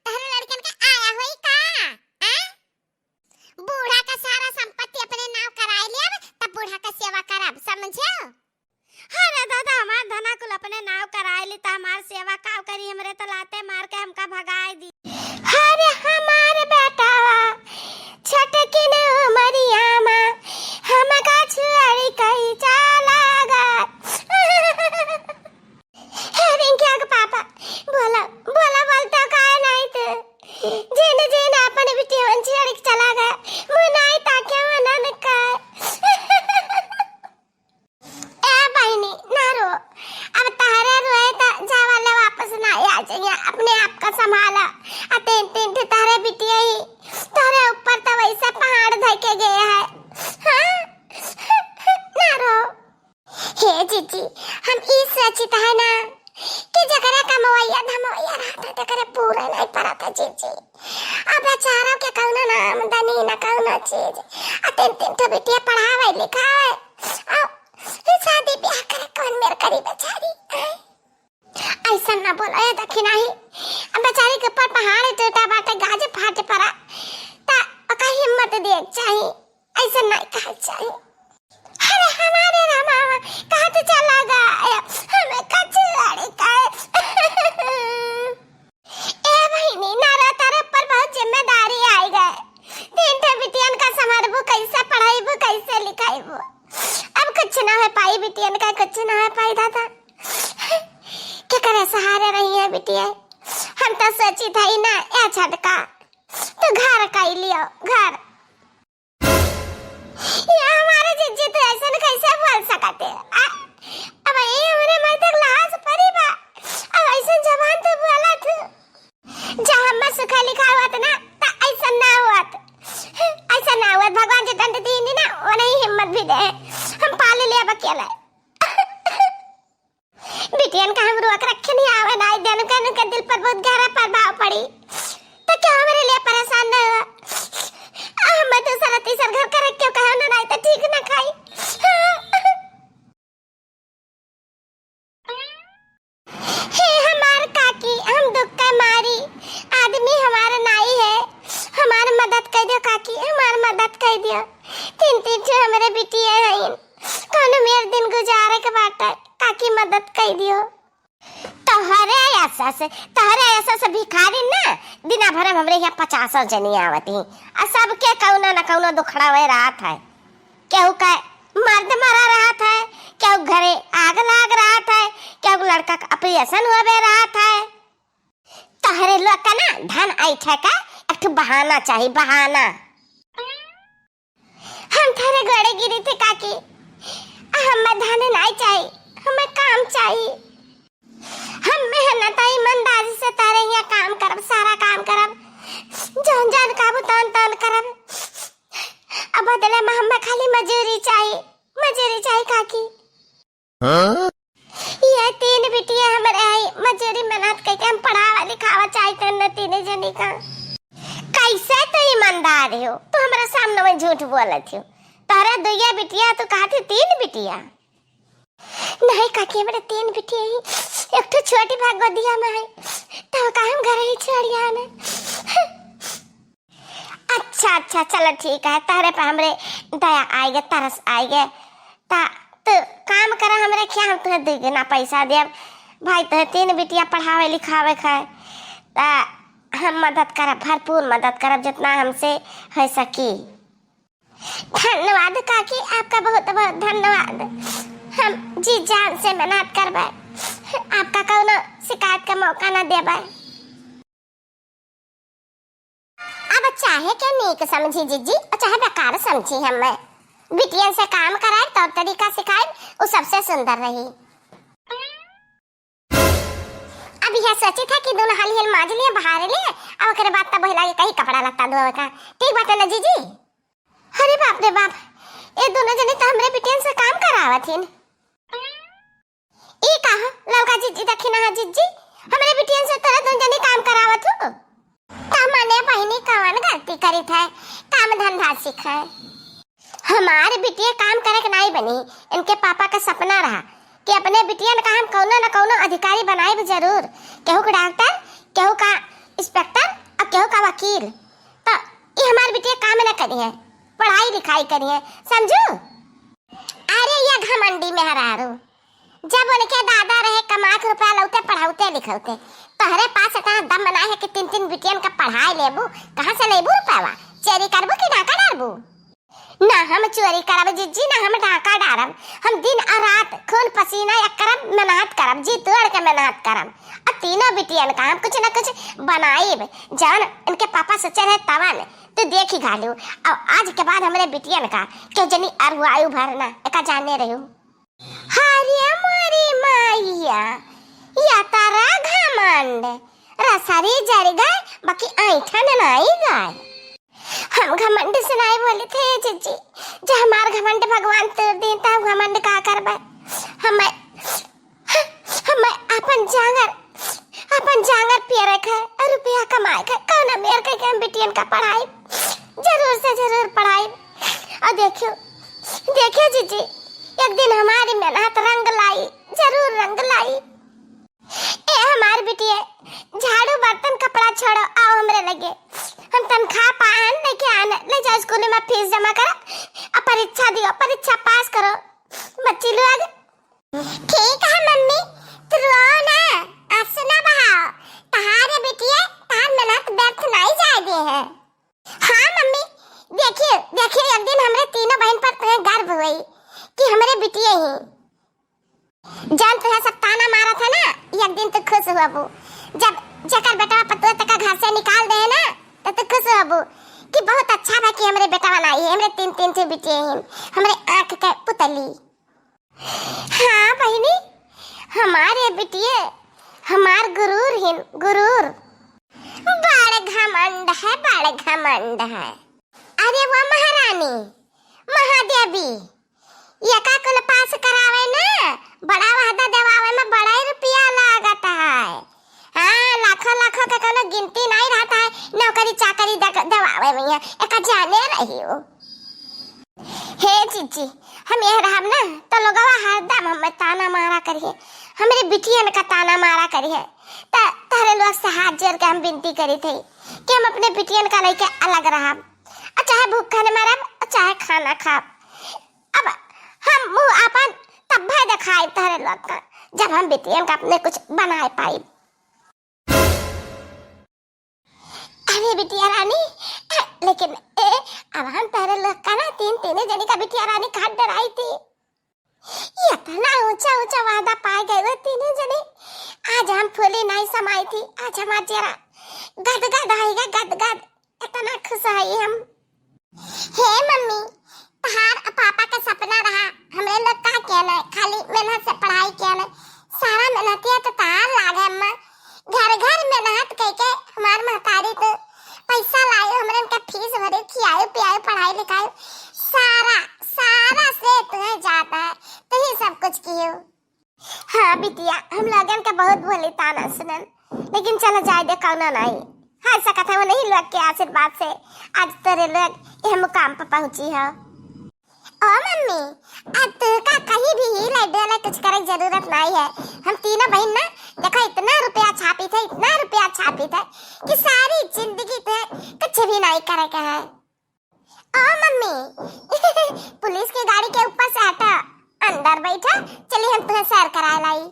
तोहरे लड़कन के आया होई का? हैं? बूढ़ा का सारा संपत्ति अपने नाव कराए लेब, तब बूढ़ा का सेवा करब, समझो? अरे दादा, हमार धना कुल अपने नाव कराए ली, त हमार सेवा काव करी, हमरे त लाते मार के हमका भगाए दी। अरे हमार बेटा, छोटकिन उमरिया मा हमका छुअरी कही चला गए। हे रिंकिया के पापा, बोला, बोला, बोलता काहे नहीं तू? जेने जेने अपन बिटिया छेड़ के चला गया, मुँह नहीं ताके मनन का। ए बहिनी, ना रो, अब तहरे रोए त जावा ले वापस ना आ जाइए, अपने आप का संभाला। आ तीन तीन ठे तहरे बिटिया ही, तहरे ऊपर तो वैसे पहाड़ धके गए है। हाँ? ना रो। हे जीजी, हम ई सोचित है ना कि जकरा कमवैया धमवैया रहत है, तकरे पूरे नहीं परत है जीजी। अब बेचारों के कौनो ना आमदनी, ना कौनो चीज। आ तीन तीन ठो बिटिया पढ़ावे लिखावे। आ ई शादी ब्याह करे कौन मेर करी बेचारी? आय? ऐसा ना बोलो, ए दखिनाही। अब बेचारी के ऊपर पहाड़ टूटा बाटे, गाज फाट पड़ा, त ओका हिम्मत दिए के चाही, ऐसा नहीं कहा चाही। अरे हमारे रामा, कहाँ तो चला गया? हमें कचड़ी का। ए बहिनी, नारा तारे ऊपर बहुत जिम्मेदारी आई गए। तीन ठे बिटियन का संभालबू, कैसे पढ़ाईबू, कैसे लिखाईबू? अब कुछ ना हो पाई बिटियन का, कुछ ना हो पाई दादा। के करे सहारे रही है बिटिया? हम तो सोची था ही ना, ए झटका, तू घर का ही लियो, घर। ये हमारे जिज्जी तो ऐसन कैसे बोल सकते? आ, अब ये हमरे माई तक लाज परी बा, अब ऐसन जबान तो बोला तू। जहाँ हम सुखा लिखा हुआ था ना, त ऐसन ना हुआ, ऐसन ना हुआ। भगवान जी दंड दीन ना, वो नहीं हिम्मत भी दे, हम पाल लिया बकेला। बिटियन का हम रोक रखे नहीं आवे ना, आई देन का उनके दिल पर बहुत गहरा प्रभाव पड़ी। तो क्या हमारे लिए परेशान नहीं हुआ? हम दूसरा तीसरा घर का रख के कहे ना, नहीं तो ठीक ना खाई। तोहरे ऐसा से, तोहरे ऐसा से भिखारी ना, दिना भर में हमरे यहाँ पचासों जनी आवत ही, आ सबके कौनो न कौनो दुखड़ा वह रहत है। केहू का मर्द मरा रहत है, केहू घरे आग लाग रहत है, केहू लड़का का ऑपरेशन होवे रहत है। तोहरे लोग का ना धन ऐठे का एक ठो बहाना चाही, बहाना। हम थारे गोड़े गिरी थे काकी, हमें धन नाई चाही, हमें काम चाही। हम मेहनत आ ईमानदारी से तारे यहाँ काम करब, सारा काम करब, जौन जौन कहबू तौन तौन करब। अब बदले में हमें खाली मजूरी चाही, मजूरी चाही काकी। हाँ? ये तीन बिटिया हमरे आई, मजूरी मेहनत करके हम पढ़ावा लिखावा चाहते हैं न तीने जनी का। कैसे तू ईमानदार हो? तू हमारे सामने में झूठ बोलत हो। तोहरे दुइया बिटिया, तू कहत ही तीन बिटिया। नहीं काकी, हमरे तीन बिटिया ही, एक ठो छोटी बा गोदिया में है, तो का हम घर ही छोड़िया ना। अच्छा, अच्छा, चलो ठीक है, तोहरे पे हमरे दया आएगे, तरस आएगे। ता तू काम करा हमरे क्या, हम तुहे दुगुना पैसा देब। भाई, तुहे तीन बिटिया पढ़ावे लिखावे के है, ता हम मदद करब, भरपूर मदद करब, जितना हमसे हो सकी। धन्यवाद काकी, आपका बहुत बहुत धन्यवाद। हम जी जान से मेहनत करबे, आपका कौनो शिकायत का मौका ना देबे। अब चाहे के नीक समझी जिज्जी और चाहे बेकार समझी, हमें बिटियन से काम कराए, तौर तरीका सिखाए, वो सबसे सुंदर रही। अब यह सोचित है कि दोनों हाली हाली माज लिए, बहार लिए, अब ओकरे बाद तब वही लागे कहीं कपड़ा लत्ता धोवे का। ठीक बात है ना जिज्जी? अरे बाप रे बाप, ये दोनों जने तो हमरे बिटियन से काम करावत हिन। ई का हो, ललका जिज्जी, दखिनहा जिज्जी, हमरे बिटियन से तोरे दोनों जने काम करावत हो? का माने बहिनी कवन गलती करित है, काम धंधा सीखे। हमार बिटिया काम करे के नाई बनी, इनके पापा का सपना रहा कि अपने बिटियन का हम कौनो न कौनो अधिकारी बनाइब जरूर, केहू का डॉक्टर, केहू का इंस्पेक्टर और केहू का वकील। तो ई हमार बिटिया काम न करी है, पढ़ाई लिखाई करी है, समझू? अरे ये घमंडी मेहरारू, जब उनके दादा रहे कमा के रुपया लौते पढ़ौते लिखौते, तोहरे पास इतना दम ना है कि तीन तीन बिटियन का पढ़ाई लेबू, कहाँ से लेबू रुपयावा? चोरी करबू कि डाका डारबू? ना हम चोरी करब जिज्जी, ना हम डाका डारब। हम दिन और रात खून पसीना एक करब, मेहनत करब, जी तोड़ के मेहनत करब। और तीनों बिटियन का हम कुछ ना कुछ बनाइब, जौन इनके पापा सोचे रहे तवन। तू देखी घालू, और आज के बाद हमरे बिटियन का केहू जनी अरुआयु भरना, एका जाने रहू। हरे मोरी मैया, या तारा घमंड, रसरी जर गए, बाकी ऐठन नाई गए। हम घमंड से नाई बोली थे जिज्जी, जो हमार घमंड भगवान तोड़ दी, तो हम घमंड का करबे? हमें, हमें अपन जांगर, अपन जांगर पियरे के, रुपया कमाए के, कौन मेर के हम बिटियन का पढ़ाई, जरूर से जरूर पढ़ाई। और देखियो, देखियो जिज्जी, एक दिन हमारी मेहनत रंग लाई, जरूर रंग लाई। ए हमार बिटिया, झाड़ू बर्तन कपड़ा छोड़ो, आओ हमरे लगे। हम तनख्वाह पाएन, लेके आन, ले जाओ स्कूल में फीस जमा करो, अब परीक्षा दियो, परीक्षा पास करो बच्ची लोग। ठीक है मम्मी, तू रो ना, आंसू ना बहाओ। तहारे बिटिया, तहार मेहनत व्यर्थ नाई जाए दे है। हाँ मम्मी, देखिए, देखिए, एक दिन हमरे तीनों बहन पर तुम्हें गर्व हुई कि हमरे बिटिया ही। जौन तुहे सब ताना मारत है ना, एक दिन तू खुश होबू। जब जेकर बेटवा पतोह तका घर से निकाल दे है ना, तो तू खुश होबू कि बहुत अच्छा बा कि हमरे बेटवा ना आई, हमरे तीन, तीन ठे बिटिया हिन, हमरे आँख के पुतली। हाँ बहिनी, हमारे बिटिया, हमार गुरूर हिन, गुरूर। बड़ घमंड है, बड़ घमंड है। अरे वो महारानी, महादेवी, एका कुल पास करावे ना, बड़ा वादा देवावे में बड़ा ही रुपया लागत है। हाँ, लाखों लाखों के कोनो गिनती नहीं रहता है, नौकरी चाकरी दे-, देवावे में है, एका जाने रही हो। हे जीजी, हम यह रहब ना, तो लोगवा हरदम हमें ताना मारा करिए, हमरे बिटियन का ताना मारा करिए। त-, तहरे लोग से हाथ जोड़ के हम विनती करी थे कि हम अपने बिटियन का लेके अलग रहब, और चाहे भूखन मरब, और चाहे खाना खाब। अब हम मुँह आपन तब्बे देखाइब तहरे लोग का, जब हम बिटियन का अपने कुछ बनाए पाई। अरे बिटिया रानी, लेकिन ए, अब हम तोहरे लोग का ना तीन, तीने जनी का बिटिया रानी का डराई थी। इतना ऊंचा ऊंचा वादा पाए गए वो तीने जनी। आज हम फूली नहीं समाई थी, आज हमार जरा गदगद आई गए, गदगद। इतना खुश हई हम। हे मम्मी, तहार पापा का सपना रहा, हमरे लोग का किया नहीं, खाली मेहनत से पढ़ाई किया नहीं। सारा मेहनतिया तो तहार लाग है अम्मा। घर घर मेहनत करके हमार महतारी तो पैसा लायो, हमरे उनका फीस भरे, खियायो पियायो, पढ़ाई लिखायो, सारा, सारा से तुम्हें जाता है, तू ही सब कुछ कियो। हाँ बिटिया, हम लोगन के बहुत बोली ताना सुनन, लेकिन चलो जाए दे, कौनो नहीं। हाँ, सकत है वो नहीं लोग के आशीर्वाद से आज तेरे लोग यह मुकाम पर पहुँची हो। ओ मम्मी, अब तू का कहीं भी हीले डोले कुछ करे जरूरत नहीं है। हम तीनों बहन ना, देखो इतना रुपया छापी थे, इतना रुपया छापी थे कि सारी जिंदगी थे कुछ भी नहीं करे के है। ओ मम्मी, पुलिस की गाड़ी के ऊपर से हटा, अंदर बैठा, चलिए हम तुम्हें सैर कराए लाई।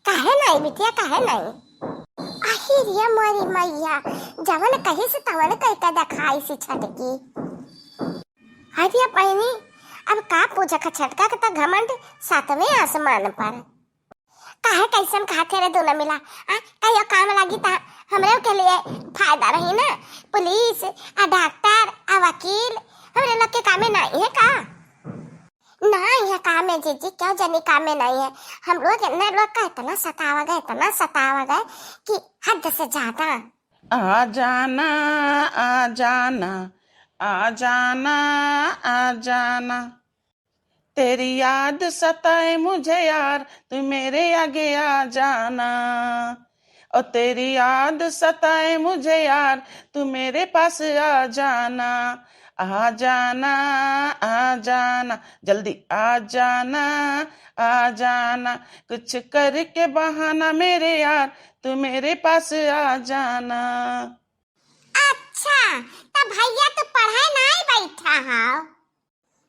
काहे नहीं बिटिया, काहे नहीं? आही रे मोरी मैया, जवन कही से तवन कह के देखाई सी छटकी। अरे बहनी, अब का पूछा का छटका के त घमंड सातवें आसमान पर। काहे कैसन खाते रे दोनों मिला? आ, कहियो काम लागी ता हमरे के लिए फायदा रही ना। पुलिस, आ डॉक्टर, आ वकील, हमरे लोग के कामे नहीं है का? नहीं है कामे जीजी, क्यों जनी कामे नहीं है। हम लोग, इन्हें लोग का इतना सतावा गए, इतना सतावा गए कि हद से ज्यादा। आ जाना, आ जाना, आ जाना, आ जाना। तेरी याद सताए मुझे यार, तू मेरे आगे आ जाना। ओ तेरी याद सताए मुझे यार, तू मेरे पास आ जाना। आ जाना, आ जाना, जल्दी आ जाना, आ जाना। कुछ करके बहाना मेरे यार, तू मेरे पास आ जाना। अच्छा, त भैया तू पढ़े नाई बैठा हव?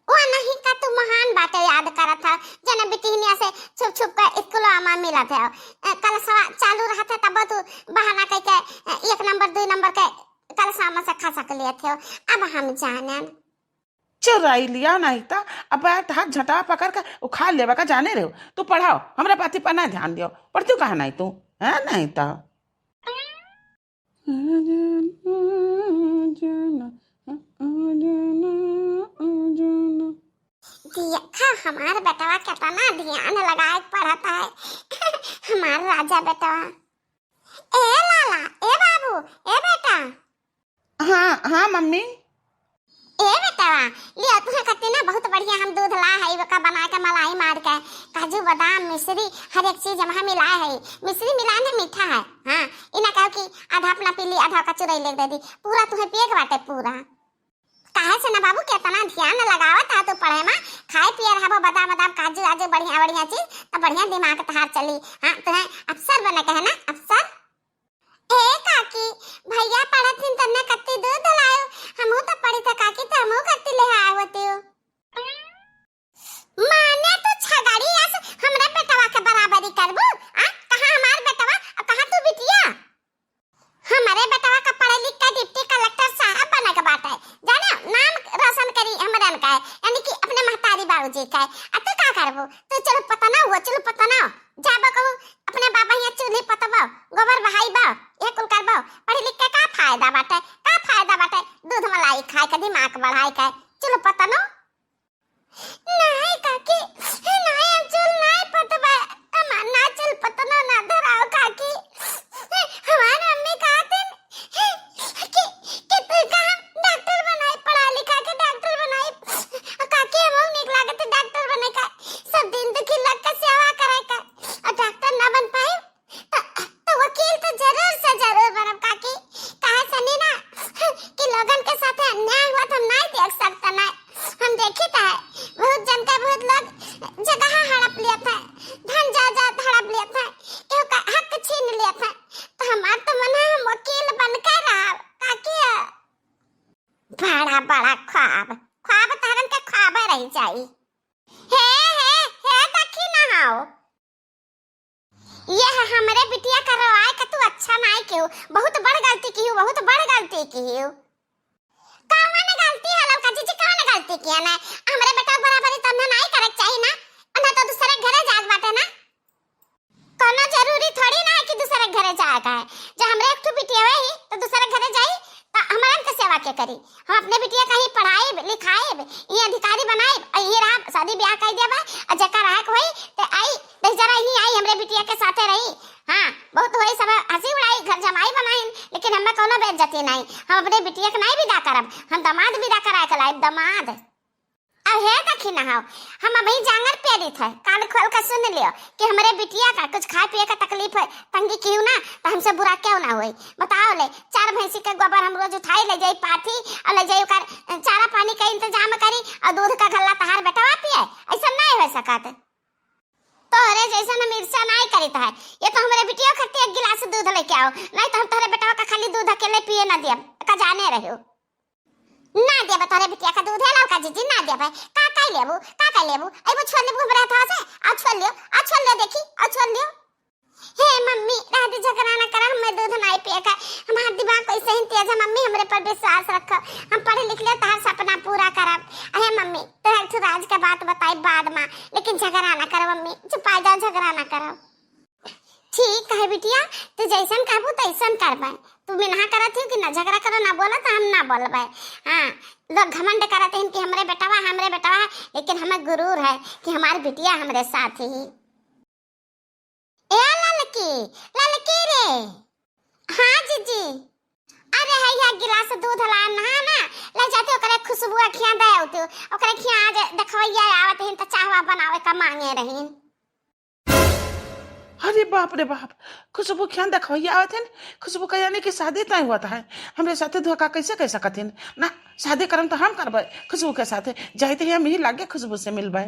वो नहीं का तू महान बातें याद करत हव, जने बिटिहनिया से छुप छुप के स्कूलवा में मिलत हव। ए, कलसवा चालू रहत है तब तू बहाना कह के, ए, एक नंबर, दो नंबर के कलसवा में से खसक लेत हव। अब हम जानन। चुराई लिया नहीं त, अब तहार झटा पकड़ के उखाड़ लेबा का जाने रहो। तू पढ़ाओ, हमरा बाती पर ना ध्यान दियो। पढ़ती काहे नहीं तू? है नहीं त। देखा हमार बेटवा कितना ध्यान लगाए के पढ़त है। हमार राजा बेटवा। ए लाला, ए बाबू, ए बेटा। हाँ, हाँ मम्मी। ए बेटवा, लिया तुहे खातिर ना बहुत बढ़िया हम दूध ला है, ओका बना के मलाई मार के, काजू, बादाम, मिश्री, हर एक चीज हम मिलाए है। मिश्री मिलाए ना मीठा है। हाँ, ई ना कहो कि आधा अपना पी ली, आधा का चुरई लेके दे दी। पूरा तुहे पिए के बाटे, पूरा। काहे से ना बाबू, केतना ध्यान लगावत है तू पढ़े में, खाए पिए रहबो बादाम, बादाम, काजू, आजू, बढ़िया, बढ़िया चीज, तब बढ़िया दिमाग तहार चली। हाँ, तुहे अफसर बने के है ना, अफसर। ए काकी, भैया पढ़त हिन तन्ने कत्ती दूध लायो, हमहू तो पढ़ी था काकी, तो हमहू कत्ती ले आए होती हो। माने तू छगड़ी अस हमरे बेटवा के बराबरी करबू? आ, कहाँ हमार बेटवा और कहाँ तू बिटिया? हमरे बेटवा का पढ़े लिख के डिप्टी कलेक्टर साहब बने के बाटे, जाने नाम रोशन करी हमरन का, यानी कि अपने महतारी बाबूजी का। आ तू का करबू? तू चलो पता ना हुआ, चलो पता ना। जाबो कहू अपने बाबा हियाँ चूल्ही पतबो, गोबर बहाइबो, ये कुल करबो। पढ़ लिख के का फायदा बाटे, का फायदा बाटे? दूध मलाई खाए के, दिमाग बढ़ाए के, चलो पतनो। नहीं काकी, नहीं, हम चूल नहीं पतबे, हम ना चूल पतनो ना धराओ काकी। हमार मम्मी कहतिन कि, कि तू का हम डॉक्टर बनाई, पढ़ा लिखा के डॉक्टर बनाई। काकी, हमहू नीक लागत डॉक्टर बने का, सब दिन दुखी लोग के सेवा करे का। और डॉक्टर ना बन पाए तो, तो वकील तो जरूर से जरूर बनब काकी। काहे से नी ना कि लोगन के साथे अन्याय हुआ तो हम नहीं देख सकते ना। हम देखी तो है, बहुत जन का बहुत लोग जगह हड़प लिया था, धन जायदाद हड़प लिया था, केहू का हक छीन लिया था। तो हमार तो मन है हम वकील बन के रहब काकी। बड़ा बड़ा ख्वाब, ख्वाब तहरन के ख्वाबे रह जाई। हे, हे, हे, देखी ना हो। ये है हमरे बिटिया का रोआए का तू अच्छा नाई किहू, बहुत बड़ गलती किहू, बहुत बड़ गलती किहू। कौन गलती है ललका जीजी, कौन गलती किया ना? हमरे बेटा के बराबरी तो ना नाई करे के चाही ना, ना तो दूसरे घरे जात बाटे ना। कोनो जरूरी थोड़ी ना है कि दूसरे घरे जाए का है। जो हमरे एक ठो बिटिया ही तो दूसरे घरे जाई तो हमरन के सेवा के करी? हम अपने बिटिया का ही पढ़ाई लिखाई, ये अधिकारी बनाई, और ये रहा शादी ब्याह कर देबा, और जेकर रहे के होई ते आई, दस जरा ही आई हमरे बिटिया के साथे रही। हाँ, बहुत होई सब हंसी उड़ाई, घर जमाई बनाइन, लेकिन हमें कोनो बेइज्जती नहीं। हम अपने बिटिया के नहीं विदा करब, हम दामाद विदा करा के लाइब, दामाद। अब हे देखी ना हो, हम अबही जांगर पेरित है, कान खोल के सुन लियो कि हमरे बिटिया का कुछ खाए पिए का तकलीफ है, तंगी किहू ना, तो हमसे बुरा क्यों ना होई। बताओ ले, चार भैंसी के गोबर हम रोज उठाई ले जाई पाथी और ले जाई ओकर चारा पानी का इंतजाम करी और दूध का गल्ला तहार बेटवा पिए, ऐसा नहीं हो सकत। तोहरे जैसन हम ईर्ष्या नाई करित है। ये तो हमरे बिटिया खातिर एक गिलास दूध लेके आओ, नहीं तो हम तोहरे बेटवा का खाली दूध अकेले पिए ना दियब, का जाने रहो। ना देबे तोहरे बिटिया का दूध है ललका जीजी, ना देबे। का कर लेबू, का कर लेबू? अइबू छोड़ लेबू हमरे हाथवा से? आओ छोड़ लियो, आओ छोड़ लियो, देखी, आओ छोड़ लियो। हे मम्मी, रह दे, झगड़ा ना करा, हमें दूध नाई पिए का। हमार दिमाग कैसे ही तेज है मम्मी, हमरे पर विश्वास रखो। हम पढ़ लिख ले, तहार सपना पूरा करब। अहे मम्मी, तो एक ठो राज के बात बताई बाद में, लेकिन झगड़ा ना करो मम्मी, चुपाई जाओ, झगड़ा ना करो। ठीक है बिटिया, तू जैसन कहबू तैसन करबे। तू मिनहा करत ही कि ना झगड़ा करो, ना बोलो तो हम ना बोलबे। हाँ, लोग घमंड करत हैं कि हमरे बेटवा, हमरे बेटवा, लेकिन हमें गुरूर है कि हमारी बिटिया हमरे साथ ही। ए ललकी, ललकी रे। हाँ जीजी। अरे है, यह गिलास दूध ला ना, ना, ले जाते ओकरे खुशबू अखियाँ दे आउते, ओकरे खियाँ आज देखवैया आवत हिन त चाहवा बनावे का मांगे रहीन। अरे बाप रे बाप, खुशबू खियाँ देखवैया आवत हिन। खुशबू का यानी कि शादी तय हुआ था है, हमरे साथे धोखा कैसे कर सकत हिन? ना, शादी करम तो हम करबे खुशबू के साथे, जाइत ही हम ही लागे खुशबू से मिलबे।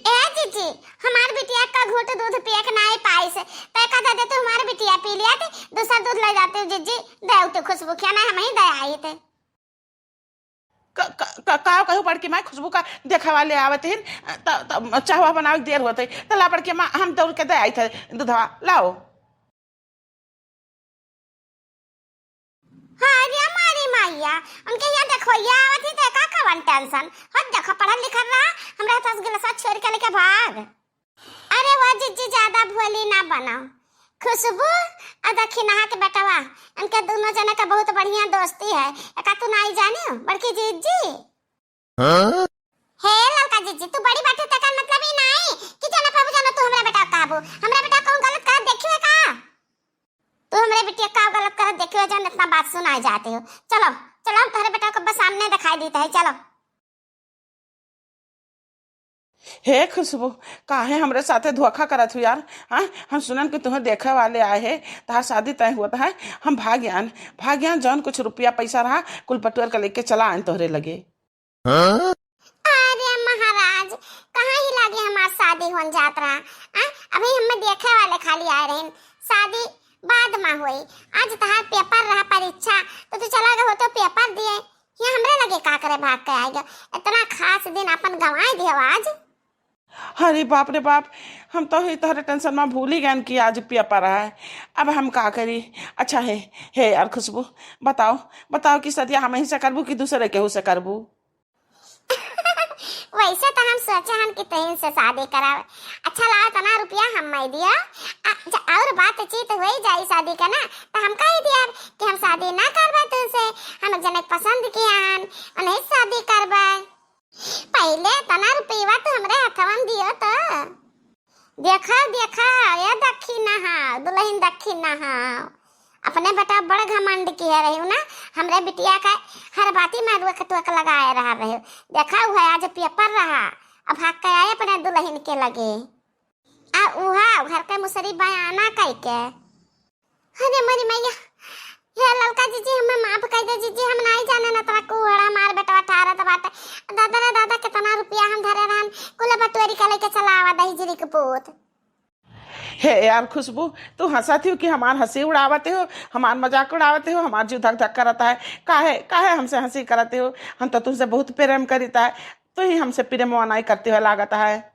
ए जीजी, हमार बिटिया का घूंट दूध पिए के नाई पाइस, तय का दे दे तू हमार बिटिया पी लिया थे, दूसर दूध ले जाते हो जीजी, दे तू खुशबू खियाँ ना हम ही दे आई थे। क-, क-, क-, का कहू बड़की माई, खुशबू का देखे वाले आवत हिन, त, त, चाहवा बनावे के देर होत है, त ला बड़की माँ, हम दौड़ के दे आई थे दूधवा, लाओ। अरे हमारी मैया, उनके यहाँ देखो, ये आवत ही तो का कवन tension? हो देखो, पढ़ल लिखल रहा, हमरा हाथ से गिलास छोड़ के लेके भाग। अरे वो जीजी, ज्यादा भोली ना बनाओ। खुशबू और दखिनहा के बेटवा, इनके दोनों जने का बहुत बढ़िया दोस्ती है। एका तू नाई जानियो, बड़की जीजी? हाँ? हे ललका जीजी, तू बड़ी बात है, तेकर मतलब ई नाई कि जाना पाबू, जाना तू हमरा बेटा का कहबू। हमरा बेटा कौन गलत करत देखियो है का? तू हमरे बिटिया का गलत करत देखियो, जान इतना बात सुनाए जाते हो। चलो, चलो, हम तोहरे बेटा को बस सामने दिखाई देते हैं, चलो। हे खुशबू, काहे हमरे साथे धोखा करत हो यार? हाँ, हम सुनन कि तुम्हें देखे वाले आए हैं, तहार शादी तय हुआ है। हम भाग्यान, भाग्यान जौन कुछ रुपया पैसा रहा, कुल बटोर के लेके चला आन तोहरे लगे। हाँ? अरे महाराज, कहाँ ही लागे हमार शादी होन जात रहा? आ, अभी हमें देखे वाले खाली आए रहे, शादी बाद में हुई। आज तहार पेपर रहा परीक्षा, तो तू चला गए हो तो पेपर दिए, यहाँ हमरे लगे का करे भाग के आएगा? इतना खास दिन अपन गंवाए दियो आज। अरे बाप रे बाप, हम तो ही तोहरे tension में भूल ही गए कि आज पेपर है। अब हम का करी? अच्छा है, हे यार खुशबू, बताओ, बताओ कि सदिया हम ही से करबू कि दूसरे केहू से करबू? वैसे तो हम सोचे हन कि तोहिन से शादी करावे। अच्छा लाओ, इतना रुपया हम मैं दिया, आ, ज-, और बातचीत हो ही जाई शादी का ना, तो हम कह दिया कि हम शादी ना करबे तुमसे, हम एक जने के पसंद किया हन, उन्हें शादी करबे। पहले इतना रुपया तो हमरे हथवन दियो तो। देखा, देखा, ये दखिनहा, दुलहिन दखिनहा। अपने बेटा बड़ घमंड किहे रही ना, हमरे बिटिया का हर बाती में रोक टोक लगाए रहा रहे। देखा, वह आज पेपर रहा, अब भाग के आए अपने दुलहिन के लगे। आ उहा घर के मुसरी बयाना कई के। अरे मोरी मैया, हे ललका जीजी, हमें माफ कर दे जीजी, हम नहीं जाने ना तोरा कुहड़ा हमार बेटवा ठारत बाटे। दादा रे दादा, कितना रुपया हम धरे रहन, कुल बटोरी के लेके चला आवा दहिजरी के पूत। हे यार खुशबू, तू हंसत हो कि हमार हंसी उड़ावत हो, हमार मजाक उड़ावत हो, हमार जीव धक धक करत है। काहे, काहे हमसे हंसी करत हो? हम तो तुमसे बहुत प्रेम करीत है, तू ही हमसे प्रेम नहीं करते हो लागत है।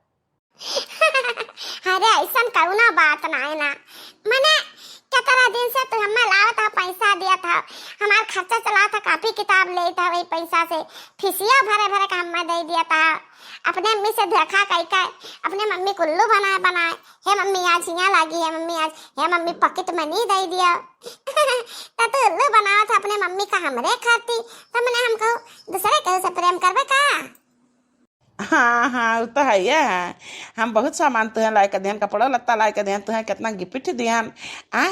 अरे, अइसन कउनो बात नाहीं ना। मने, केतना दिन से तू हमें लावत ह, पैसा दियत ह, हमार खर्चा चलात ह, कापी किताब लेत ह, वही पैसा से फीसियो भरे भरे के हमें दे दियत ह। अपने मम्मी से धोखा कइ के, अपने मम्मी क उल्लू बनाए बनाए, "हे मम्मी, आज हियाँ लागी, हे मम्मी, आज, हे मम्मी, pocket money दे दिया।" त तू उल्लू बनावत ह अपने मम्मी का हमरे खाती, त मने हम कहू, दूसरे केहू से प्रेम करबे का? हाँ, हाँ, उ तो हइये है। हम बहुत सामान तुहें लाए के दिहन, कपड़ो लत्ता लाए के दिहन, तुहें केतना gift दिहन। आ?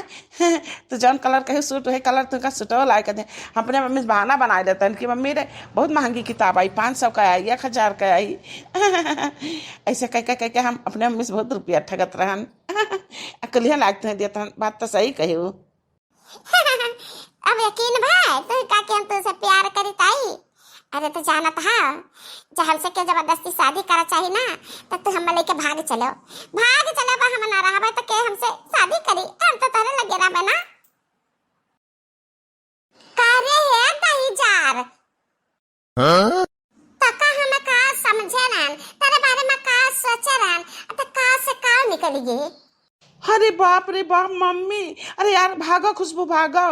तू जौन colour कहे suit, वही colour तुहका suitो लाए के दिहन। हम अपने मम्मी से बहाना बनाए देतन कि मम्मी रे, बहुत महंगी किताब आई, पाँच सौ का आई, एक हजार का आई। ऐसे कह के, कह के हम अपने मम्मी से बहुत रुपया ठगत रहन। अकुलिया लाग तुहें दियत हन, बात तो सही कही। अब यकीन भा तू का कि हम तुझसे प्यार करी ताई? अरे, तू जानत हा, जब हमसे के जबरदस्ती शादी करा चाही ना, त तू हम लेके भाग चलो, भाग चलो, बा हम ना रहबे त के हमसे शादी करी? हम तो तोरे लगे रहबे ना। का रे हे दही जार, हाँ? त का हम का समझे रहन, तेरे बारे में का सोचे रहन, त का से का निकल गए? अरे बाप रे बाप मम्मी, अरे यार भागो खुशबू भागो।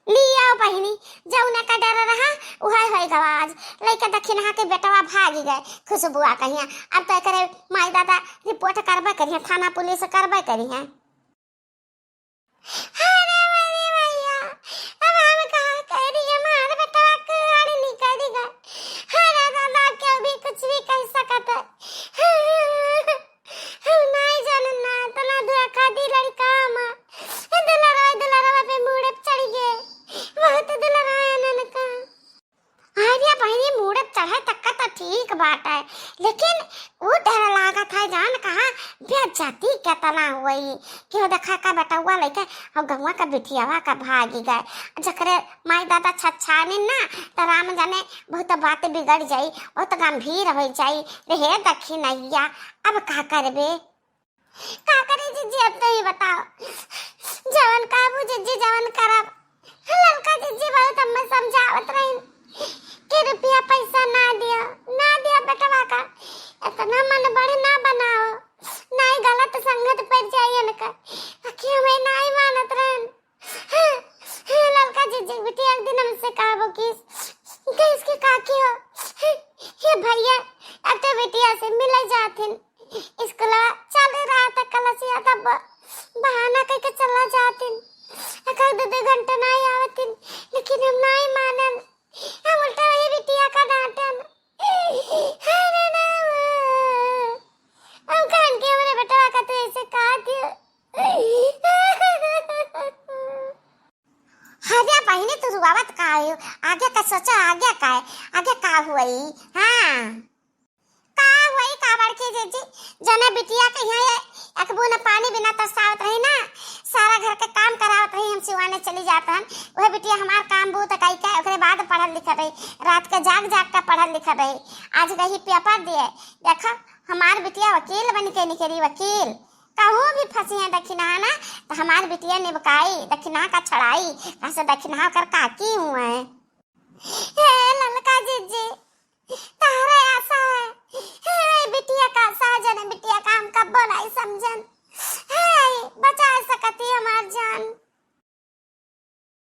लियो बहिनी, जौने का डर रहा, उहे होई गवा आज। लइका दखिनहा के बेटवा भागी गए, खुशबुआ कहिया। अब तो एकरे माई दादा report करबे करिहे, थाना पुलिस करबे करिहे। अरे मेरे भैया, अब हम कहाँ करी, हमार बेटवा कुआरी निकल गए। अरे दादा, केहू भी कुछ भी कह सकत है। हम नाई जानन ना, इतना धोखा दी लड़का हम। दुलरवा, दुलरवा पे मूड़े पे चढ़ गए। बहुत दुलरवा है ननका। अरे बहिनी, मूड़े पे चढ़े तक का तो ठीक बात है, लेकिन ऊ डर लागत है, जान कहाँ बेइज्जती केतना हुई। केहू देखा का बेटवा लेके और गौवा का बिटियावा का भागी गए। जकरे माई दादा छछानिन ना, तो राम जाने बहुत बात बिगड़ जाई, बहुत गंभीर हो जाई। रे हे दखिनहिया, अब का करबे? का करी जिज्जी, अब तू ही बताओ। जवन कहबू जिज्जी, जवन करब। ललका जिज्जी बहुत हमें समझावत रहिन कि रुपया पैसा ना दिया, ना दिया बेटवा का, इतना मन बड़े ना बनाओ, नाई गलत संगत पड़ जाई इनका। आखिर हमें नाई मानत रहन। हाँ, हाँ, ललका जिज्जी, बिटिया एक दिन हमसे कहबो कि, कि इसके काकी हो। हे भैया, अब तो बिटिया से मिले जाथिन। स्कूलवा चालू रहा था, कलसिया तब बहाना कइके चला जातिन। अगर दो दो घंटा नाई आवतिन, लेकिन हम नाई मानन। हम उल्टा वही बिटिया का डांटन। अरे रामा, हम कहन के हमरे बेटवा का तो ऐसे कहा दियो। अरे बहिनी, तू रुआवत का हो? आगे का सोचा, आगे का है? आगे का हुई? हाँ। का हुई का बड़की जिज्जी, जने बिटिया के यहाँ ये एक बूंद पानी बिना तरसावत रही ना, सारा घर के काम करावत रही, हम सिवाने चली जात हन, वह बिटिया हमार काम बूत कई के ओकरे बाद पढ़ल लिखल रही, रात के जाग जाग के पढ़ल लिखल रही। आज गई पेपर दिए, देखा हमार बिटिया वकील बन के निकली, वकील। कहूँ भी फंसी है दखिनहा ना, तो हमार बिटिया निबकाई, दखिनहा का छड़ाई, कहाँ से दखिनहा कर काकी हुआ है। हे ललका जिज्जी, तहरे आशा है। हे बिटिया का आशा है, जने बिटिया का हम कब्बो नहीं समझन।